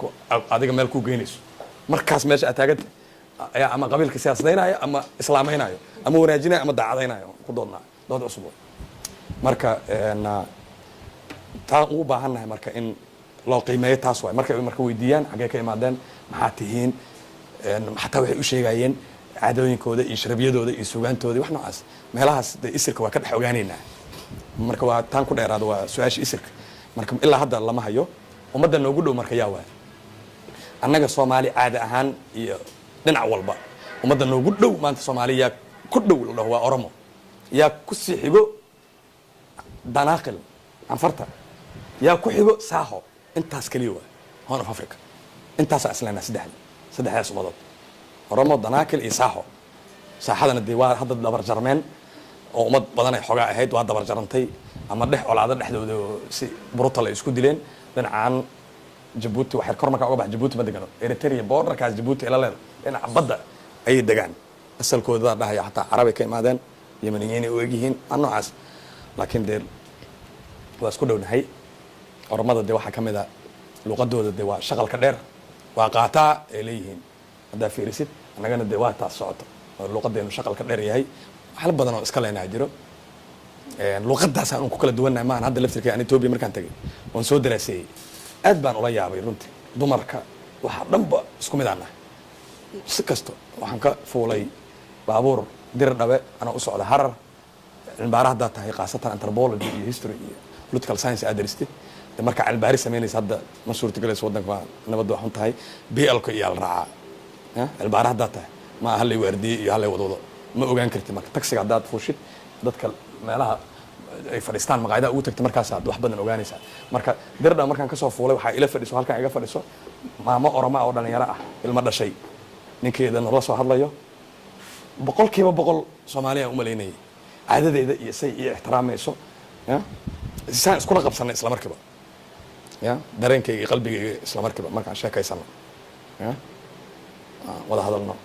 adiga meel kuu geynayso. Markaas meesha aad taaganta ayaa ama qabiilka siyaasadaynayo ama islaamaynayo ama wanaajinayo ama daacadaynayo ku doodnaa dood cusub. Marka taan ugu baahannahay marka in loo qiimeeyo taas waay. Markay marka weydiiyaan xaggee ka imaadeen, maxaa tihiin, xataa waxay u sheegayeen caadooyinkooda iyo sharabyadooda iyo sugaantooda, wax noocaas. Meelahaas dee isirka waa ka dhex ogaaneynaa. Marka waa taan ku dheeraado, waa su-aasha isirka. Marka ilaa hadda lama hayo ummadda noogu dhow. Marka yaa waay annaga Soomaali caada ahaan iyo dhinac walba ummadda noogu dhow maanta? Soomaali yaa ku dhow la dhaho? Waa Oromo. Yaa ku sii xigo? Danaaqil, Canfarta. Yaa ku xigo? Saaho. Intaas keliya waa Horn of Africa. Intaasaa isleenaha, saddexdaas ummadood: Oromo, Danaakil iyo Saaxo. Saaxadana dee waa hadda dabar jarmeen oo ummad badan ay xoogaa ahayd, waa dabar jarantay ama dhex colaado dhexdooda oo si brutal ay isku dileen. Dhinacaan Jabuuti waxay kor markaa uga bax, Jabuuti ma degano, Eritrea borderkaas Jabuuti ila leeda, dhinaca badda ayay degaan. Asalkooda dhahaya xataa Carabay ka imaadeen, Yamaniyiinay u egyihiin aa noocaas, laakiin dee waa isku dhownahay. Oromada dee waxaa ka mid a luqadooda dee waa shaqalka dheer, waa qaataa ay leeyihiin haddaa fiirisid. Annagana dee waa taas socoto oo luqadeenu shaqalka dheer yahay. Waxla badan oo iska leenaha jiro, luqadaasaan un ku kala duwannahay maahan. Hadda laftirka aan Etoobiya markaan tagay oon soo daraaseeyey, aad baan ula yaabay runtii. Dumarka waxaa dhanba isku mid aan nahay si kasto. Waxaan ka fuulay baabuur Dir Dhabe anaa u socda Harar. Cilmibaara haddaad tahay, khaasatan anthropology iyo history iyo political science aad daristay de, marka cilmibaari samaynaysa, hadda ma suurtagelayso, waddanka waa nabadda waa xun tahay, BL-ka iyo la raacaa. Ya cilmibaara haddaad tahay, ma hallay waardiye iyo hallay wadwado, ma ogaan kartid. Marka taxiga haddaad fuushid, dadka meelaha ay fadhiistaan, maqaayadaha ugu tagta, markaasaad wax badan ogaanaysaa. Marka Dirdha markaan kasoo fuulay, waxaa ila fadhiso, halkaan iga fadhiso, maamo Oroma oo dhalinyaro ah, ilmo dhashay, ninkeeda nala soo hadlayo. 100% Soomaaliya u malaynayay caadadeeda iyo say iyo ixtiraamayso. Ya saan iskula qabsanay isla markiiba, ya dareenkayga iyo qalbigayga isla markiiba markaan sheekaysano, ya wada hadalno,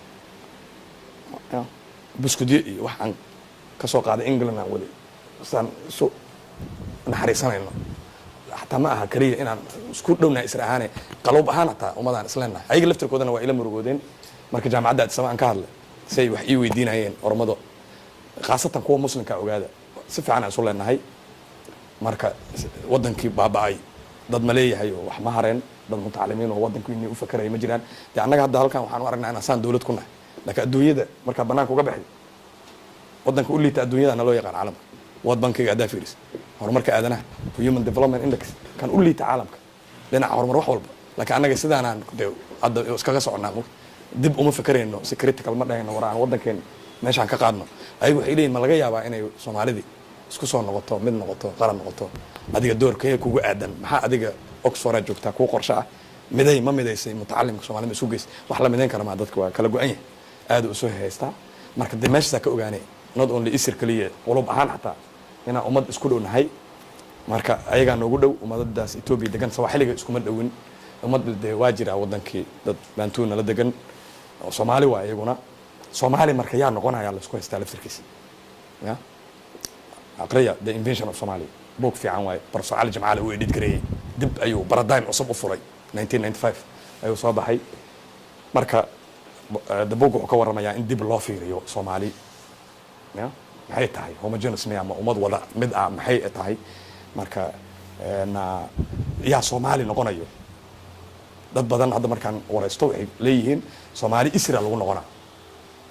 ya buskudyo iyo wax aan ka soo qaaday England aan weli saan isu naxariisanayno. Xataa ma aha keliya inaan isku dhownahay isra ahaane, qaloob ahaan hataa ummadaan isleenahay. Ayaga laftirkoodana waa ila murugoodeen marka jaamacadda Addis Ababa aan ka hadlay, si ay wax ii weydiinayeen Oromado, khaasatan kuwa Muslimka. Ogaada, si fiican aan isu leenahay. Marka waddankii baaba'ay, dad ma leeyahay oo wax ma hareen, dad mutacalimiin oo waddankiini u fakaraya ma jiraan. Dee annaga hadda halkan waxaan u aragnaa inaan saan dowlad ku nahay, laakiin adduunyada markaa banaanka uga baxday, waddanka u liita adduunyada na loo yaqaan caalamka. World Bankiga haddaa fiiris, horumarka aadanaha, Human Development Index, kan u liita caalamka dhinaca horumar, wax walba. Laakiin annaga sidaanaan dee hadda iskaga soconaa, dib uma fakarayno, si critical ma dhahayno war aan waddankeen meeshaan ka qaadno. Ayagu waxay leeyihin ma laga yaabaa inay Soomaalidii isku soo noqoto, mid noqoto, qaran noqoto? Adiga doorkee kugu aadan? Maxaa adiga Oxford joogtaa kuu qorsho ah? Miday ma midaysay mutacalimka Soomaalida, ma isu geys? Wax la midayn kara maa, dadka waa kala go-an yahay, aad u soo haystaa. Marka dee meeshaasaa ka ogaanay not only isir kaliya, qulub ahaan xataa inaan ummad isku dhow nahay. Marka ayagaa noogu dhow ummadadaas Etoobiya degan, Sawaaxiliga iskuma dhowin. Ummad dee waa jiraa wadankii dad Baantuuna la degan oo Soomaali waa iyaguna Soomaali. Marka yaa noqonaya laisku haystaa laftirkiisa. Ya aqriya The Invention of Somalia, book fiican waaye. Professor Cali Jamcaale uu edit gareeyey, dib ayuu paradigm cusub u furay. 1995 ayuu soo baxay. Marka the book wuxuu ka warramayaa in dib loo fiiriyo Soomaali, ya maxay tahay, homogeneous miya ama ummad wada mid ah maxay tahay? Marka na yaa Soomaali noqonayo? Dad badan hadda markaan waraysto waxay leeyihiin Soomaali isra lagu noqonaa.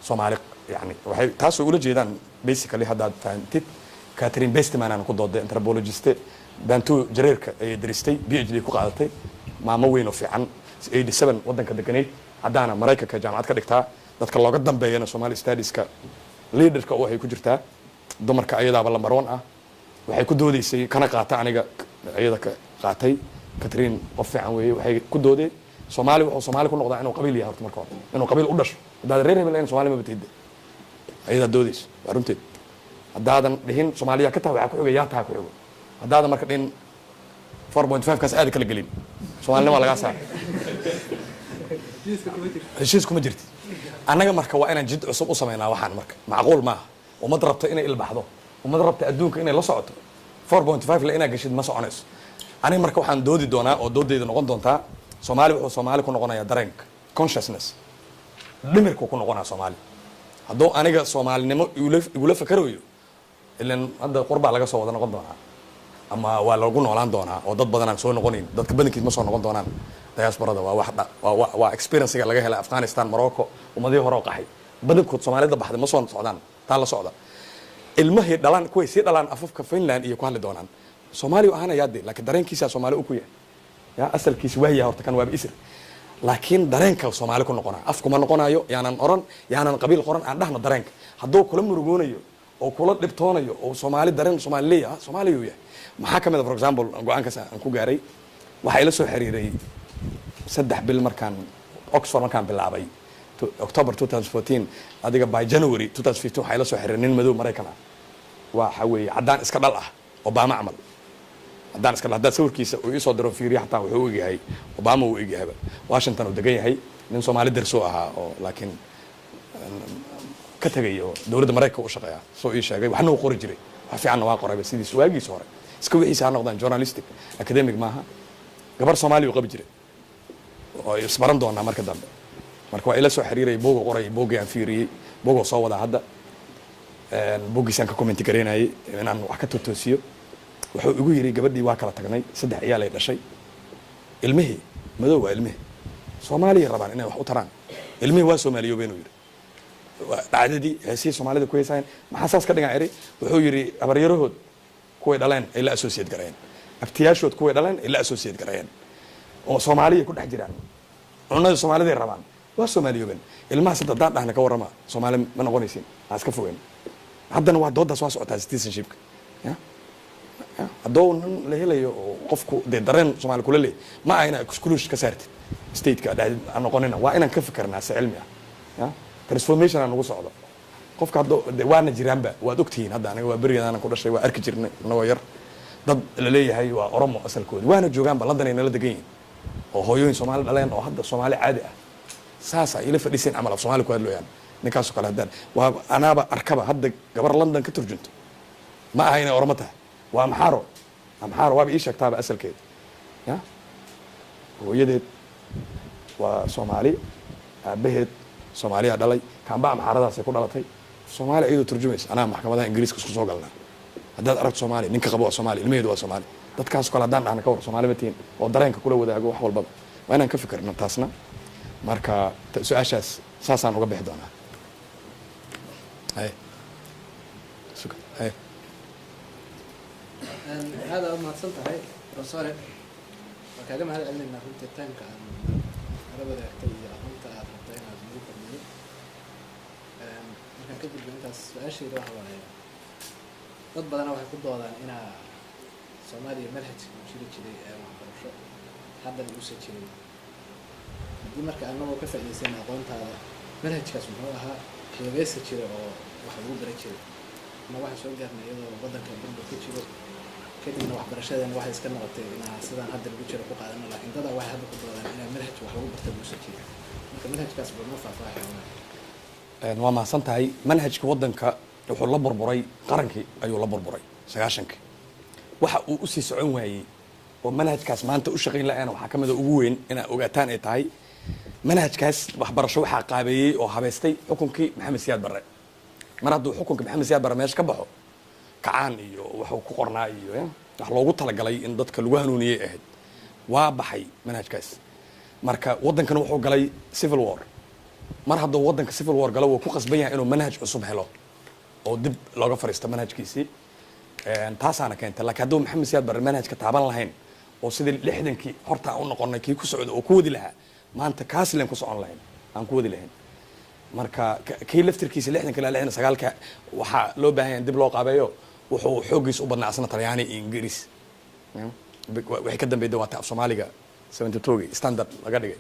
Soomaali yani waxay taasoo ula jeedaan basically, haddaad fahantid, Catherine Besteman aan ku dooday, anthropologiste Bantu jareerka ayay daristay, PhD ku qaadatay, maamo weyn oo fiican, 87 waddanka deganayd, haddaana Maraykanka jaamacad ka dhigtaa, dadka looga dambeeyana Somali studieska leaderka waxay ku jirtaa dumarka, ayadaaba number one ah. Waxay ku doodeysay, kana qaata aniga iyada ka qaatay, Catherine qof fiican weeye. Waxay ku doodeen Soomaali wuxuu Soomaali ku noqdaa inuu qabiil yahay. Horta marka hore inuu qabiil u dhasho. Haddaad reer hebel ahayn, Soomaali ma batidde. Ayadaa doodeyso, waa runteed. Haddaadan dhihin Soomaaliya ka tahay, waxaa ku xiga yaa taha ku xigo. Haddaadan marka dhihin 4.5 kaas aada kala gelin, Soomaalinima lagaa saara, heshiis kuma jirti. Annaga marka waa inaan jid cusub u samaynaa waxaan. Marka macquul maaha ummad rabta inay ilbaxdo, ummad rabta adduunka inay la socoto, 4.5 le inaad geshid ma soconayso. Aniga marka waxaan doodi doonaa oo doodayda noqon doontaa: Soomaali wuxuu Soomaali ku noqonayaa dareenka, consciousness, dhimirku ku noqonaa Soomaali. Hadduu aniga Soomaalinimo igula fakarayo, ilan hadda qurbaa laga soo wada noqon doonaa ama waa lagu noolaan doonaa oo dad badan aan soo noqonayn. Dadka badankiis ma soo noqon doonaan diasporada. Waa wax waa experiencega laga helay Afghanistan, Morocco, ummadihii hore oo qaxay badankood. Soomaalida baxday ma soo socdaan, taa la socda. Ilmahii dhalaan, kuway sii dhalaan, afafka Finland iyo ku hadli doonaan. Soomaaliya ahaanayaa de, laakiin dareenkiisa Soomaali u ku yahay ya asalkiisa waaya. Horta kan waaba isir, laakiin dareenka Soomaali ku noqonaa, afkuma noqonayo. Yaanan oran, yaanan qabiil qoran, aan dhahno dareenka. Hadduu kula murugoonayo oo kula dhibtoonayo oo Soomaali dareen Soomaali leeyahay, Soomaaliya uu yahay. Maxaa ka mid a, for example, go-aankaas aan ku gaaray? Waxaa ila soo xiriiray 3 bil markaan Oxford markaan bilaabay, October 2014, adiga by January 2015, waxaa ila soo xiriiray nin madow Maraykan ah. Waxa weeye caddaan iska dhal ah, Obama camal, haddaan iska haddaad sawirkiisa uu iisoo diro fiiriya, xataa wuxuu u egyahay Obama uu egyahayba. Washington uu degan yahay. Nin Soomaali darsoo ahaa oo laakiin ka tegay oo dowladda Maraykanka u shaqeeya soo ii sheegay. Waxna uu qori jiray, wax fiicanna waa qorayba sidiis waagiisa hore. Iska wixiisa ha noqdaan journalistic, academic maaha. Gabar Soomaaliya uu qabi jiray oo isbaran doonaa marka dambe. Marka waa ila soo xiriiray, buuga qoray, buuggii aan fiiriyey, buugoo soo wadaa hadda. Buuggiisaan ka comment garaynayay inaan wax ka totoosiyo. Wuxuu igu yidhi: "Gabadhii waa kala tagnay, saddex ciyaal ay dhashay, ilmihii madow waa, ilmihii Soomaaliya rabaan inay wax u taraan, ilmihii waa Soomaaliyoobeen," uu yidhi. Waa dhacdadii heesihii Soomaalida ku heesaayeen. "Maxaa saas ka dhigan?" eri. Wuxuu yidhi: "Habaryarahood kuway dhaleen ay la associate gareeyeen, abtiyaashood kuway dhaleen ay la associate gareeyeen, oo Soomaaliya ku dhex jiraan, cunada Soomaaliday rabaan, waa Soomaaliyoobeen ilmahaas. Hadda haddaan dhahna ka warrama, Soomaali ma noqonaysin, ha iska fogeen." Haddana waa doodaas waa socotaa, citizenshipka ya. Hadduu nin la helayo oo qofku dee dareen Soomaali kula leeyahy, ma aha inaa exclusion ka saartid stateka dhahdid aan noqonina. Waa inaan ka fikirnaa si cilmi ah ya transformation aan nagu socdo. Qofka hadda de waana jiraanba, waad ogtihiin. Hadda aniga waa berigeedaan ku dhashay, waa arki jirnay anagoo yar dad la leeyahay waa Oromo asalkooda, waana joogaanba, London ay nala degan yihiin, oo hooyooyin Soomaali dhaleen oo hadda Soomaali caadi ah saasa ila fadhiiseen camal, af Soomaali ku hadlooyaan. Ninkaasoo kale haddaan waa anaaba arkaba. Hadda gabar London ka turjunto, ma aha inay Oromo tahay, waa Amxaaro. Amxaaro waaba ii sheegtaaba asalkeeda ya. Hooyadeed waa Soomaali, aabaheed Soomaaliyaa dhalay, kaamba Amxaaradaasay ku dhalatay. Soomaali iyadoo turjumaysa anaa maxkamadaha Ingiriiska isku soo galnaa. Haddaad aragto Soomaali, ninka qabo waa Soomaali, ilmaheedu waa Soomaali. Dadkaas kale haddaan dhahna ka war, Soomaali ma tihin, oo dareenka kula wadaago wax walbaba, waa inaan ka fikirno taasna. Marka su-aashaas saasaan uga bixi doonaa. Haye, suga, haye. Aad aad umahadsan tahay, professore. Waa kaaga mahad celinaynaa runtii timeka aad nala wadaagtay iyo aqoonta aad rabto inaad nagu kordhiyo. Markaan ka gudbo intaas, su-aashayda waxa waaye: dad badana waxay ku doodaan inaa Soomaaliya manhajka uu jiri jiray ee waxbarasho haddana uusan jirin. Haddii marka anagoo ka faa'iidaysana aqoontaada, manhajkaas muxuu ahaa, xilligeysa jira oo wax lagu bara jiray? Ama waxaan soo gaarnay iyadoo waddanka burbur ka jiro, kadibna waxbarashadeena waxay iska noqotay inaa sidaan hadda lagu jiro ku qaadano. Laakiin dadaa waxay hadda ku doodaan inaa manhaj wax lagu barta uusan jirin. Marka manhajkaas bal noo faahfaahi. Waa mahadsan tahay. Manhajka waddanka wuxuu la burburay qarankii ayuu la burburay 90-kii. Waxa uu usii socon waayey oo manhajkaas maanta u shaqayn la-aana waxaa ka mid a, ugu weyn inaa ogaataan ay tahay, manhajkaas waxbarasho waxaa qaabeeyey oo habeystay xukunkii Maxamed Siyaad Barre. Mar hadduu xukunka Maxamed Siyaad Barre meesha ka baxo, kacaan iyo waxuu ku qornaa iyo wax loogu talagalay in dadka lagu hanuuniyey ahayd, waa baxay manhajkaas. Marka waddankana wuxuu galay civil war. Mar hadduu waddanka civil war galo, wuu ku qasban yahay inuu manhaj cusub helo oo dib looga fariisto manhajkiisii. Taasaana keentay. Laakiin hadduu Maxamed Siyaad Barre manhajka taaban lahayn oo sidii 60-kii horta aan u noqonay kii ku socda oo ku wadi lahaa, maanta kaas leen ku socon lahayn, aan ku wadi lahayn. Marka kii laftirkiisa 60-ka ilaa 69-ka waxaa loo baahan yahay in dib loo qaabeeyo. Wuxuu xooggiisa u badnaa asna Talyaani iyo Ingiriis. Wixii ka dambeeyay waa ta af Soomaaliga 72 standard laga dhigay.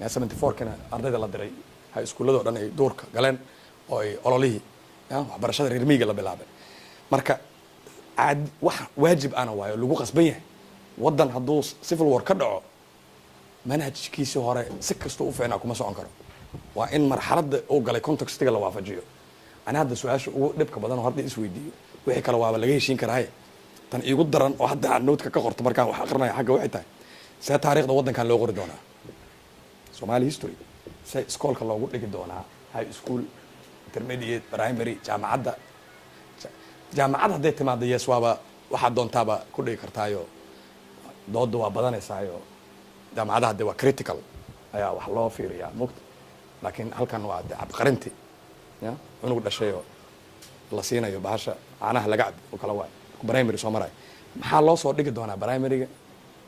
74kana ardayda la diray high iskuuladoo dhan ay duurka galeen oo ay ololihii waxbarashada reer miyiga la bilaabay. Marka caad wax waajib ana waayo lagu qasban yahay. Waddan hadduu civil war ka dhaco, manhajkiisii hore si kastoo u fiicnaa kuma socon karo. Waa in marxaladda uu galay, contextiga la waafajiyo. Ani hadda su-aasha ugu dhibka badan oo hadda isweydiiyo, wixii kale waaba laga heshiin karaaye, tan iigu daran oo hadda aan note-ka ka qorto markaan wax aqrinayo xagga waxay tahay: see taariikhda waddankan loo qori doonaa? Somali history see iskoolka loogu dhigi doonaa? High school, intermediate, primary, jaamacadda. Jaamacad hadday timaado, yes, waaba waxaad doontaaba ku dhigi kartaayo, dooda waa badanaysaayo. Jaamacadaha de waa critical ayaa wax loo fiiriyaa mugta, laakiin halkan waa de cabqarinti ya cunug dhashayoo la siinayo bahasha caanaha laga cab oo kala waay. Primary soo marayo, maxaa loo soo dhigi doonaa primaryga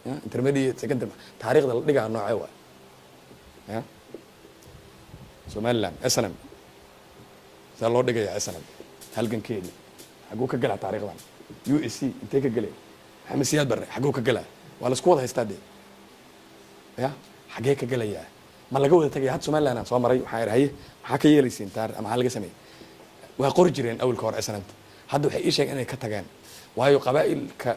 ya intermediate, secondary? Taariikhda la dhigaa noocee waay ya Somaliland SNM see loo dhigayaa? SNM halgankeedii xaguu ka gelaa taariikhdan? USC intee ka gelay? Maxamed Siyaad Barre xaguu ka gelaa? Waa la isku wada haystaa dee ya xagee ka gelayaa? Ma laga wada tagaya? Hadda Somaliland aan soo maray, waxaan idhi: "Haye, maxaa ka yeelaysiin taar ama maxaa laga sameeyey?" Waa qori jireen awalka hore SNMta. Hadda waxay ii sheegeen inay ka tageen, waayo qabaa'ilka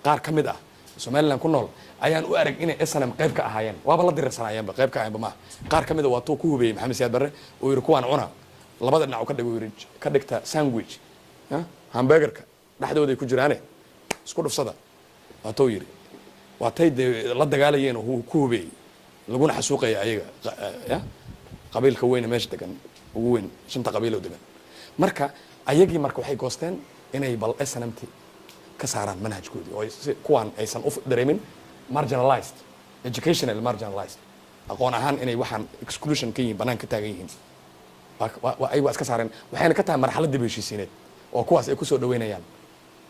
qaar ka mid ah Somaliland ku nool ayaan u arag inay SNM qayb ka ahaayeen, waaba la dirirsanaayeenba, qayb ka ahayenba maaha. Qaar ka mid a waa tuu ku hubeeyey Maxamed Siyaad Barre uu yidhi: "Kuwaan cuna." Labada dhinac uu ka dhigay, uu yidhi: "Ka dhigta sandwich ya hamburgerka, dhexdooday ku jiraane, isku dhufsada." Waa tuu yidhi, waa tay dee la dagaalayeen oo uu ku hubeeyey, laguna xasuuqaya ayaga ya qabiilka weyne meesha degan, ugu weyn shanta qabiiloo degan. Marka ayagii marka waxay goosteen inay bal SNMT ka saaraan manhajkoodii oo si kuwaan aysan u dareemin marginalized, educational marginalized, aqoon ahaan inay waxaan exclusion ka yihiin, banaan ka taagan yihiin. Ay waa iska saareen, waxayna ka tahay marxalad dib heshiisiineed oo kuwaas ay kusoo dhaweynayaan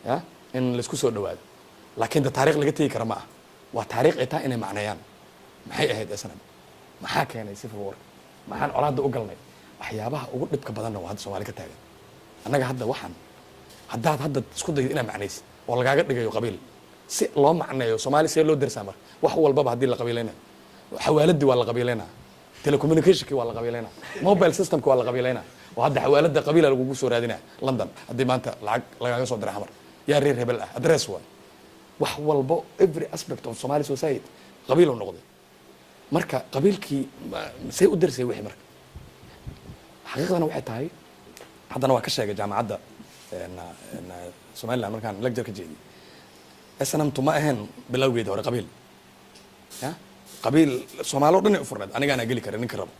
ya in laisku soo dhawaado. Laakiin de taariikh laga tegi kara ma ah. Waa taariikh ay tahay inay macneeyaan: maxay ahayd SNM? Maxaa keenay civil war? Maxaan colaadda u galnay? Waxyaabaha ugu dhibka badanna waa hadda Soomaali ka taagan. Annaga hadda waxaan haddaad hadda isku daydo inaad macnaysid oo lagaaga dhigayo qabiil, si loo macneeyo Soomaali see loo dersaa? Marka wax walbaba haddii la qabiilaynayo, xawaaladii waa la qabiilaynaa, telecommunicationki waa la qabiilaynaa, mobile systemki waa la qabiilaynaa, oo hadda xawaaladda qabiila lagugu soo raadinaya. London haddii maanta lacag lagaaga soo diray xamar, yaa reer hebel ah? Address waay. Wax walbo, every aspect of Somali society qabiil uu noqday. Marka qabiilkii see u darsay wixii? Marka xaqiiqdana waxay tahay, haddana waa ka sheegay jaamacadda Somaliland markaan lecture ka jeediyey, SNMtu ma ahayn bilowgeeda hore qabiil ya qabiil. Soomaali o dhan ay u furneed, anigaana geli kara ninka rabo.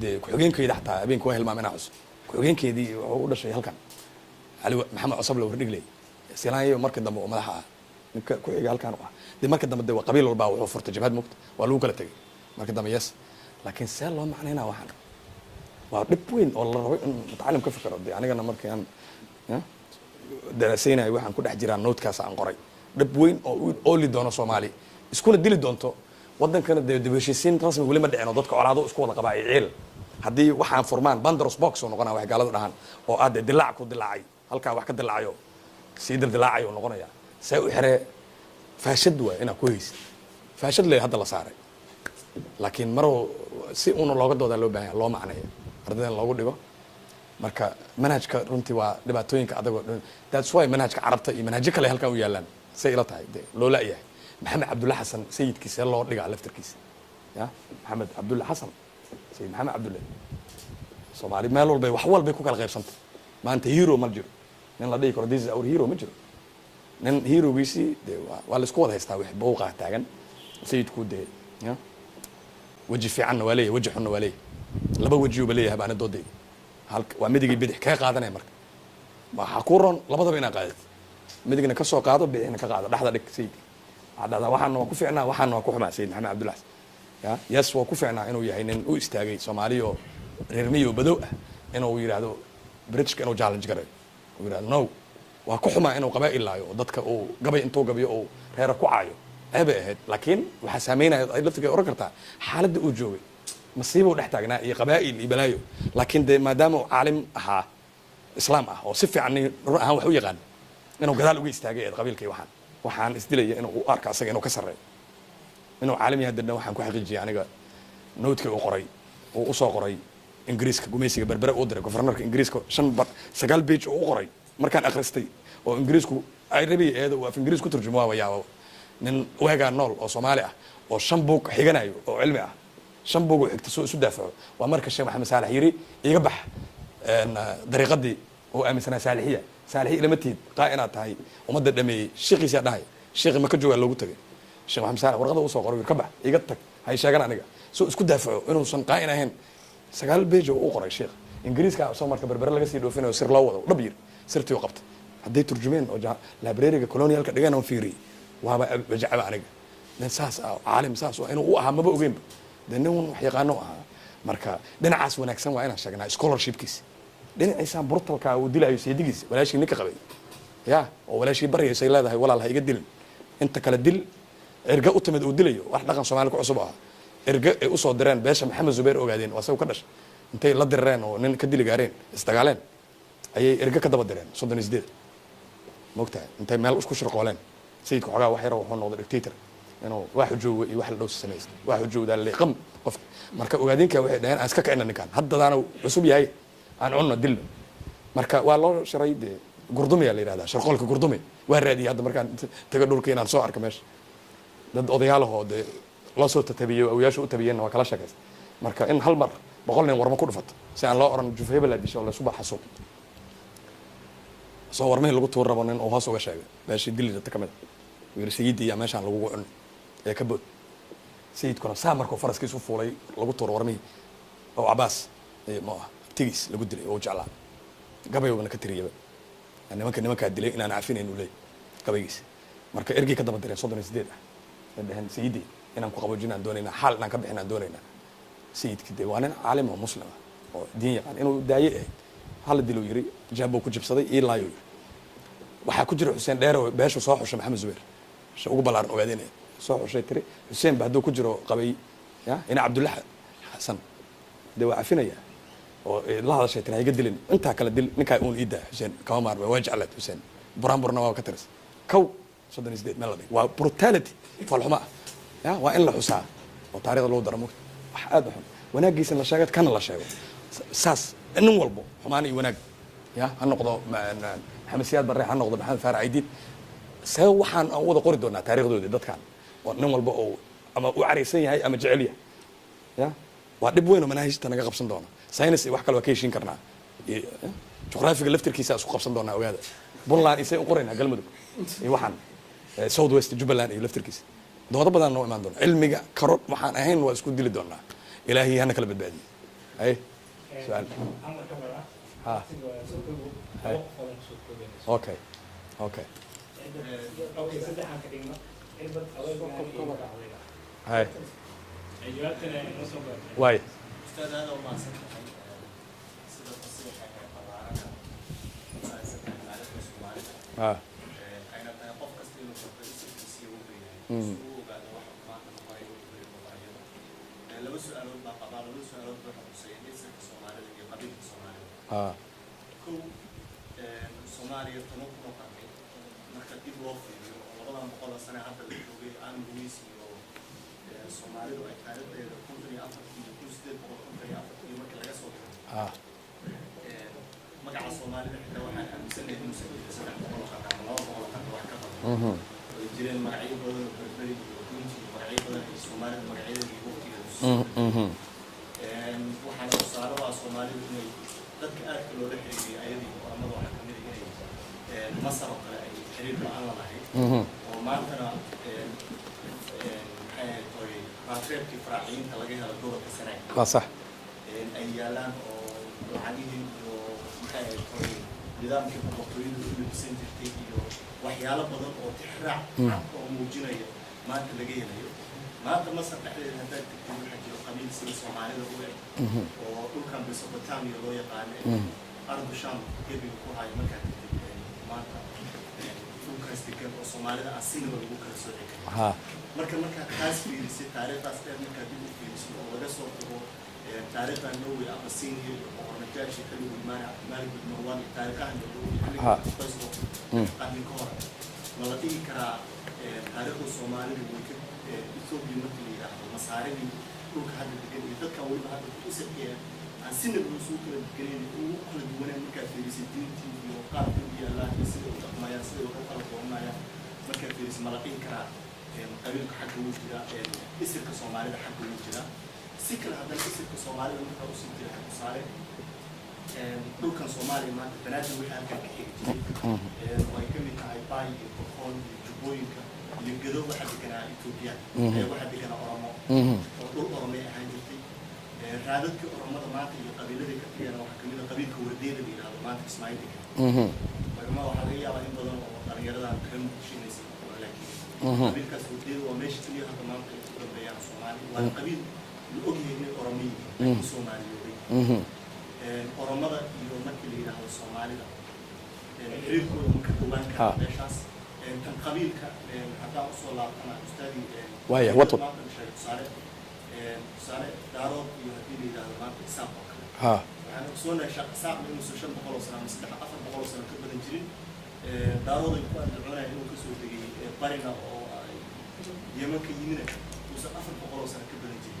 Dee ku-xigeenkeyda xataa habeenka waa hilmaam inaa xuso, ku-xigeenkeedii wuxuu u dhashay halkan, Cali Maxamed Cosable Wardhigley Silaanyo, markii dambe oo madaxa ah ninka ku xiga halkan u ah. Dee marka dambe de waa qabiil walbaa wuxuu furtay jabhad mugta, waa lagu kala tegay marka dambe, yes. Laakiin see loo macnaynaa? Waxaan waa dhib weyn oo la rabo in mutacalim ka fikiro. Dee anigana markii aan ya darasaynayo waxaan ku dhex jiraa note-kaas aan qoray, dhib weyn oo u ooli doono Soomaali, iskuna dili doonto waddankana. Dee dib heshiisiin rasmi weli ma dhicin oo dadka colaado isku wada qabaa ay ciil. Haddii waxaan furmaan, Pandora's box oo noqonaa, waxay gaaladu dhahaan, oo ah dee dilaac ku dilaacay halkaa, wax ka dilaacayo sii dildilaacayo uu noqonaya. See u xiree? Faashad waay inaad ku haysid, faashad le hadda la saaray. Laakiin marow si uuna looga doodaa loo baahan yahay, loo macneeyo, ardaydan loogu dhigo. Marka manhajka runtii waa dhibaatooyinka adagoo dhan. That's why manhajka Carabta iyo manhajyo kale halkan u yaalaan say ila tahay dee loo la'yahay. Maxamed Cabdulla Xasan sayidkiisa loo dhigaa laftarkiisa ya Maxamed Cabdulla Xasan, Sayid Maxamed Cabdulle. Soomaali meel walbay wax walbay ku kala qaybsantay. Maanta hero ma jiro, nin la dhihi karo "This is our hero" ma jiro. Nin herogiisii dee waa la isku wada haystaa, wix buuqaa taagan. Sayidku dee ya weji fiicanna waa leeyahay, weji xunna waa leeyahay, laba wejiyuba leeyahay baana doodayda. Halka waa midigii bidix kee qaadanaya? Marka waxaa kuu roon labadaba inaad qaadatid, midigna ka soo qaado, bidixna ka qaado, dhexda dhig sayidka. Waxaad dhahdaa: "Waxaana waa ku fiicnaa, waxaana waa ku xumaa." Sayid Maxamed Cabdulla Xasan ya yes, waa ku fiicnaa inuu yahay nin u istaagay Soomaali oo reer miyi oo badow ah, inuu yidhaahdo Britishka, inuu challenge garayo, uu yidhahdo no. Waa ku xumaa inuu qabaa'il laayo oo dadka uu gabay intuu gabiyo uu reera ku caayo, ceebay ahayd. Laakiin waxaa saameynaya ay laftiga oran kartaa xaaladda uu joogay, masiibuu dhex taagnaa iyo qabaa'il iyo balaayo. Laakiin dee maadaama uu caalim ahaa islaam ah oo si fiican nin run ahaan wax u yaqaan. Inuu gadaal uga istaagay eed qabiilkii, waxaan isdilaya inuu u arka asaga inuu ka sarreeyo, inuu caalam yahay. Dadna waxaan ku xaqiijiyay aniga note-kii uu qoray, uu usoo qoray Ingiriiska gumaysiga Berbere uu diray governorka Ingiriiska, shan bar 9 page oo u qoray. Markaan akhristay oo Ingiriisku Carabiga eeda uu af Ingiriis ku turjumo, waaba yaaba nin weegaa nool oo Soomaali ah oo shan buug xiganayo oo cilmi ah, shan buug oo xigta soo isu daafaco. Waa marka Sheekh Maxamed Saalax yiri iga bax dariiqadii oo aaminsanaa Saalixiya, Saalixiya ilama tihid, qaa inaad tahay ummadda dhameeyey. Sheekhiisaa dhahay, sheekhi maka joogaa loogu tagay. Sheekh Maxamed Saalax warqada usoo qoray, ka bax, iga tag, hay sheegan aniga, soo isku daafaco inuusan qaa'in ahayn. 9 page oo u qoray sheekh Ingiriiska soo marka Berbere laga sii dhoofinayo, sir loo wado dhab yiri, sirtii u qabtay hadday turjumeen oo library-ga colonialka dhigeen oo fiiriyey, waaba wajacaba aniga nin saas ah, caalim saas ah inuu u ahaa maba ogeynba. Dee nin wax yaqaano ahaa. Marka dhinacaas wanaagsan waa inaan sheegnaa scholarshipkiisa, dhinaciisaan brutalka uu dilayo seedigiisa, walaashii ninka qabay ya oo walaashii baryaysay leedahay walaal ha iga dilin, inta kale dil. Erga u timid uu dilayo, wax dhaqan Soomaali ku cusub ah. Erga ay usoo direen beesha Maxamed Zubayr, ogaadeen waa isagu ka dhashay, intay la direen oo nin ka dili gaareen, isdagaaleen, ayay erga ka daba direen 38, mogtahay, intay meel isku shirqooleen. Sayidka xogaa wax yar wuxuu noqday dictator, inuu wax xujoogo iyo wax la dhowsi samaysto, wax xujoogdaa liqam qofka. Marka ogaadinka waxay dhaheen aan iska kicina ninkan, haddadaana cusub yahay, aan cunno, dilno. Marka waa loo shiray, dee gurdumiyaa la yihahdaa shirqoolka gurdumi. Waa raadiyay hadda markaan tago dhulka inaan soo arko meesha dad odayaalahoo dee loo soo tatabiyey, awiyaasha u tabiyeenna waa kala sheekaysta. Marka in hal mar 100 nin warma ku dhufato si aan loo oran jufa hebel disho oo laysu baxasuuq soo warmihii lagu tuur rabo, nin uu hoos uga sheegay meeshii dili rabta ka mid a uu yidhi sayidii yaa meeshaan lagugu cuni ee ka bood. Sayidkuna saa markuu faraskiisu fuulay lagu tuuro warmihii oo Cabaas ma ah abtigiis lagu dilay oo u jeclaa, gabayowna ka tiriyaba nimankaa dilay inaan cafinayn uu leeyahy gabaygiisa. Marka ergey ka daba direen 38 ah, ay dhaheen sayidii inaan ku qaboojin aan doonaynaa, xaal inaan ka bixin aan doonaynaa. Sayidki dee waa nin caalim oo muslim ah oo diin yaqaan, inuu daaye ahayd hala diluu yiri, jaabuu ku jibsaday ii laayuu yiri. Waxaa ku jira Xuseen Dheer oo beeshu soo xushay, Maxamed Zubeer she ugu ballaaran ogaadinaya soo xushay, tiri Xuseen ba hadduu ku jiro qabay ya ina Cabdulla Xasan dee waa cafinaya oo la hadashay, tiri ha iga dilin, intaa kale dil, ninkaa uun ii daa, Xuseen kama maarmay, waa jeclaad Xuseen, buraanburna waa ka tiris kow. 38 meel la dhig waa brutality foolxumo ah ya, waa in la xusaa oo taarikhda lagu daro mugta. Wax aad u xun wanaaggiisana la sheego, kana la sheego saas nin walbo xumaan iyo wanaag ya ha noqdo Maxamed Siyaad Barre, ha noqdo Maxamed Faarax Aydiid, see waxaan aan wada qori doonaa taarikhdoodii dadkan oo nin walba oo ama u caraysan yahay ama jecel yahay ya. Waa dhib weyn oo manaahijta naga qabsan doona. Science iyo wax kale waa ka heshiin karnaa, juqraafiga laftirkiisa isku qabsan doonaa. Ogaada Puntland isay u qoraynaa, Galmudug iyo waxaan South West, Jubbaland iyo laftirkiisa doodo badan noo imaan doona. Cilmiga karo waxaan ahayn waa isku dili doonaa. Ilaahay hana kala badbaadiyo. Ay su-aal ha. Okay. Hay waay. Ustaad, aad u mahadsan tahay sida fasiixa ee ballaaran ku salaysan tahay taariikhda Soomaalida, ayna tahay qof kasta inuu barto isirkiisa wuxuu yahay si uu ogaado waxa uu maanta noqonayo, wuxuu beri noqonayo. Laba su-aalood baa qabaa. Labada su-aalood waxay khuseeyeen isirka Soomaalida iyo qabiilka Soomaalida. Kow, Soomaaliya 10,000 oo qarni marka dib loo fiiriyo oo 200 oo sane hadda la joogay, aan Luis iyo Soomaalidu ay taariikhdeeda 54-kii iyo 1854-kii markii laga soo tago, magaca Soomaalida xitaa waxaan aaminsanahay inuusan jirin 300 oo qarni ama 200 oo qarni wax ka badan, ay jireen magacyo badan oo Berberi iyo Gunji iyo magacyo badan ay Soomaalida magacyadeeda iyo waqtigeeda. Waxaana tusaale u ah Soomaalidu inay dadka aadka loola xiriiriyay ayadii oramada waxaa kamid ah inay Masar oo kale ay xiriir la-aan la lahayd, oo maantana maxay ahayd oy raadreebkii faraaciyiinta laga helo gobolka Sanaag Waa sax. ay yaalaan oo lacagihii iyo maxay ahayd oy nidaamkii boqortooyadu u labisan jirtay iyo waxyaalo badan oo tixraac cad oo muujinaya maanta laga helayo. Maanta Masar dhexdeeda haddaad tagtid waxaa jiro qabiil sida Soomaalida u eg oo dhulkan Mesopotamia loo yaqaano ee ardu Sham gebiga ku haya. Markaad tagtid maanta dhulkaas degan oo Soomaalida aan sinaba lagu kala sooci karin. Marka markaad taas fiirisay, taariikhdaas dheer markaad dib u fiirisid oo laga soo tago taariikhda Norway, Abasinia iyo Boqor Najaashi xilligu imaanay, Cabdimalik bin Marwan iyo taariikhaha Norway xilliga Faysal Qarni ka hor ma la dhihi karaa taariikhda Soomaalidu way ka Ethiopia marka la yidhaahdo Masaaridii dhulka hadda degan iyo dadkan weliba hadda isirkee aan sinaba isugu kala deganeyn, ugu kala duwaneen markaad fiirisid diintii iyo qaabkii u yaallaan iyo siday u dhaqmayaan, siday wax u kala dooranayaan markaad fiirisid, ma la dhihi karaa qabiilka xagga wuu jiraa, isirka Soomaalida xagga wuu jiraa? Si kale haddana isirka Soomaalida markaa usii jira, tusaale dhulkan Soomaaliya maanta Banaadir wixii halkan ka xigi jiray oo ay ka mid tahay Baay iyo Bokool iyo Jubbooyinka iyo Gedo, waxaa deganaa Etoobiya, waxaa deganaa Oromo oo dhul Oromay ahaan jirtay. Raadadkii Oromada maanta iyo qabiiladii ka tagayana waxaa kamid a qabiilka Wardeeda la yidhahdo maanta Kismaayo degan. Marka waxaa laga yaabaa in badan oo dhalinyaradan reer Muqdisho inaysan aqoon, laakiin qabiilkaas Wardeeda waa meesha keliya hadda maanta ay ku dambeeyaan Soomaali. Waa qabiil la ogyahay inay Oromo yihiin laakiin Soomaaliyoobay. Oromada iyo markii la yidhaahdo Soomaalida xiriirkooda ma ka dhowaan karaa meeshaas? Tan qabiilka haddaan usoo laabtana, ustaadii, Waaya, wad. maanta la sheegay, tusaale Daarood iyo haddii la yidhaahdo maanta Isaaq oo kale, waxaan ogsoonahay Sheekh Isaaqna inuusan 500 oo sano ama 300 400 oo sano ka badan jirin. Daarood ay ku andacoonaya inuu kasoo degay barina oo ay Yeman ka yimina uusan 400 oo sano ka badan jirin.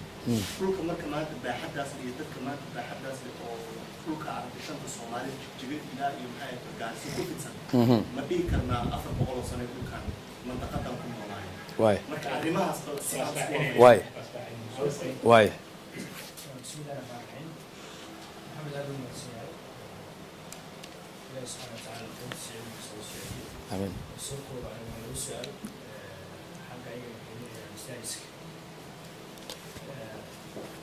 Dhulka marka maanta baaxaddaas iyo dadka maanta baaxaddaas leh oo dhulka Aragta shanta Soomaalida Jigjiga ilaa iyo maxay ahayd Gaarsi ku fidsan, ma dhihi karnaa 400 oo sano dhulkan mandaqadan ku noolaayeen? Waaya. Marka arrimahaas bal si aan isku waafajin. Waaya. بسم الله الرحمن الرحيم. محمد aad u mahadsan yahay. Ilaahi subxaana watacaala aqoontiisa cilmigiisa u socdiyo. Amiin. Soo kooba anigu lagu su-aal xagga ayaga waxay leeyahay masaajidka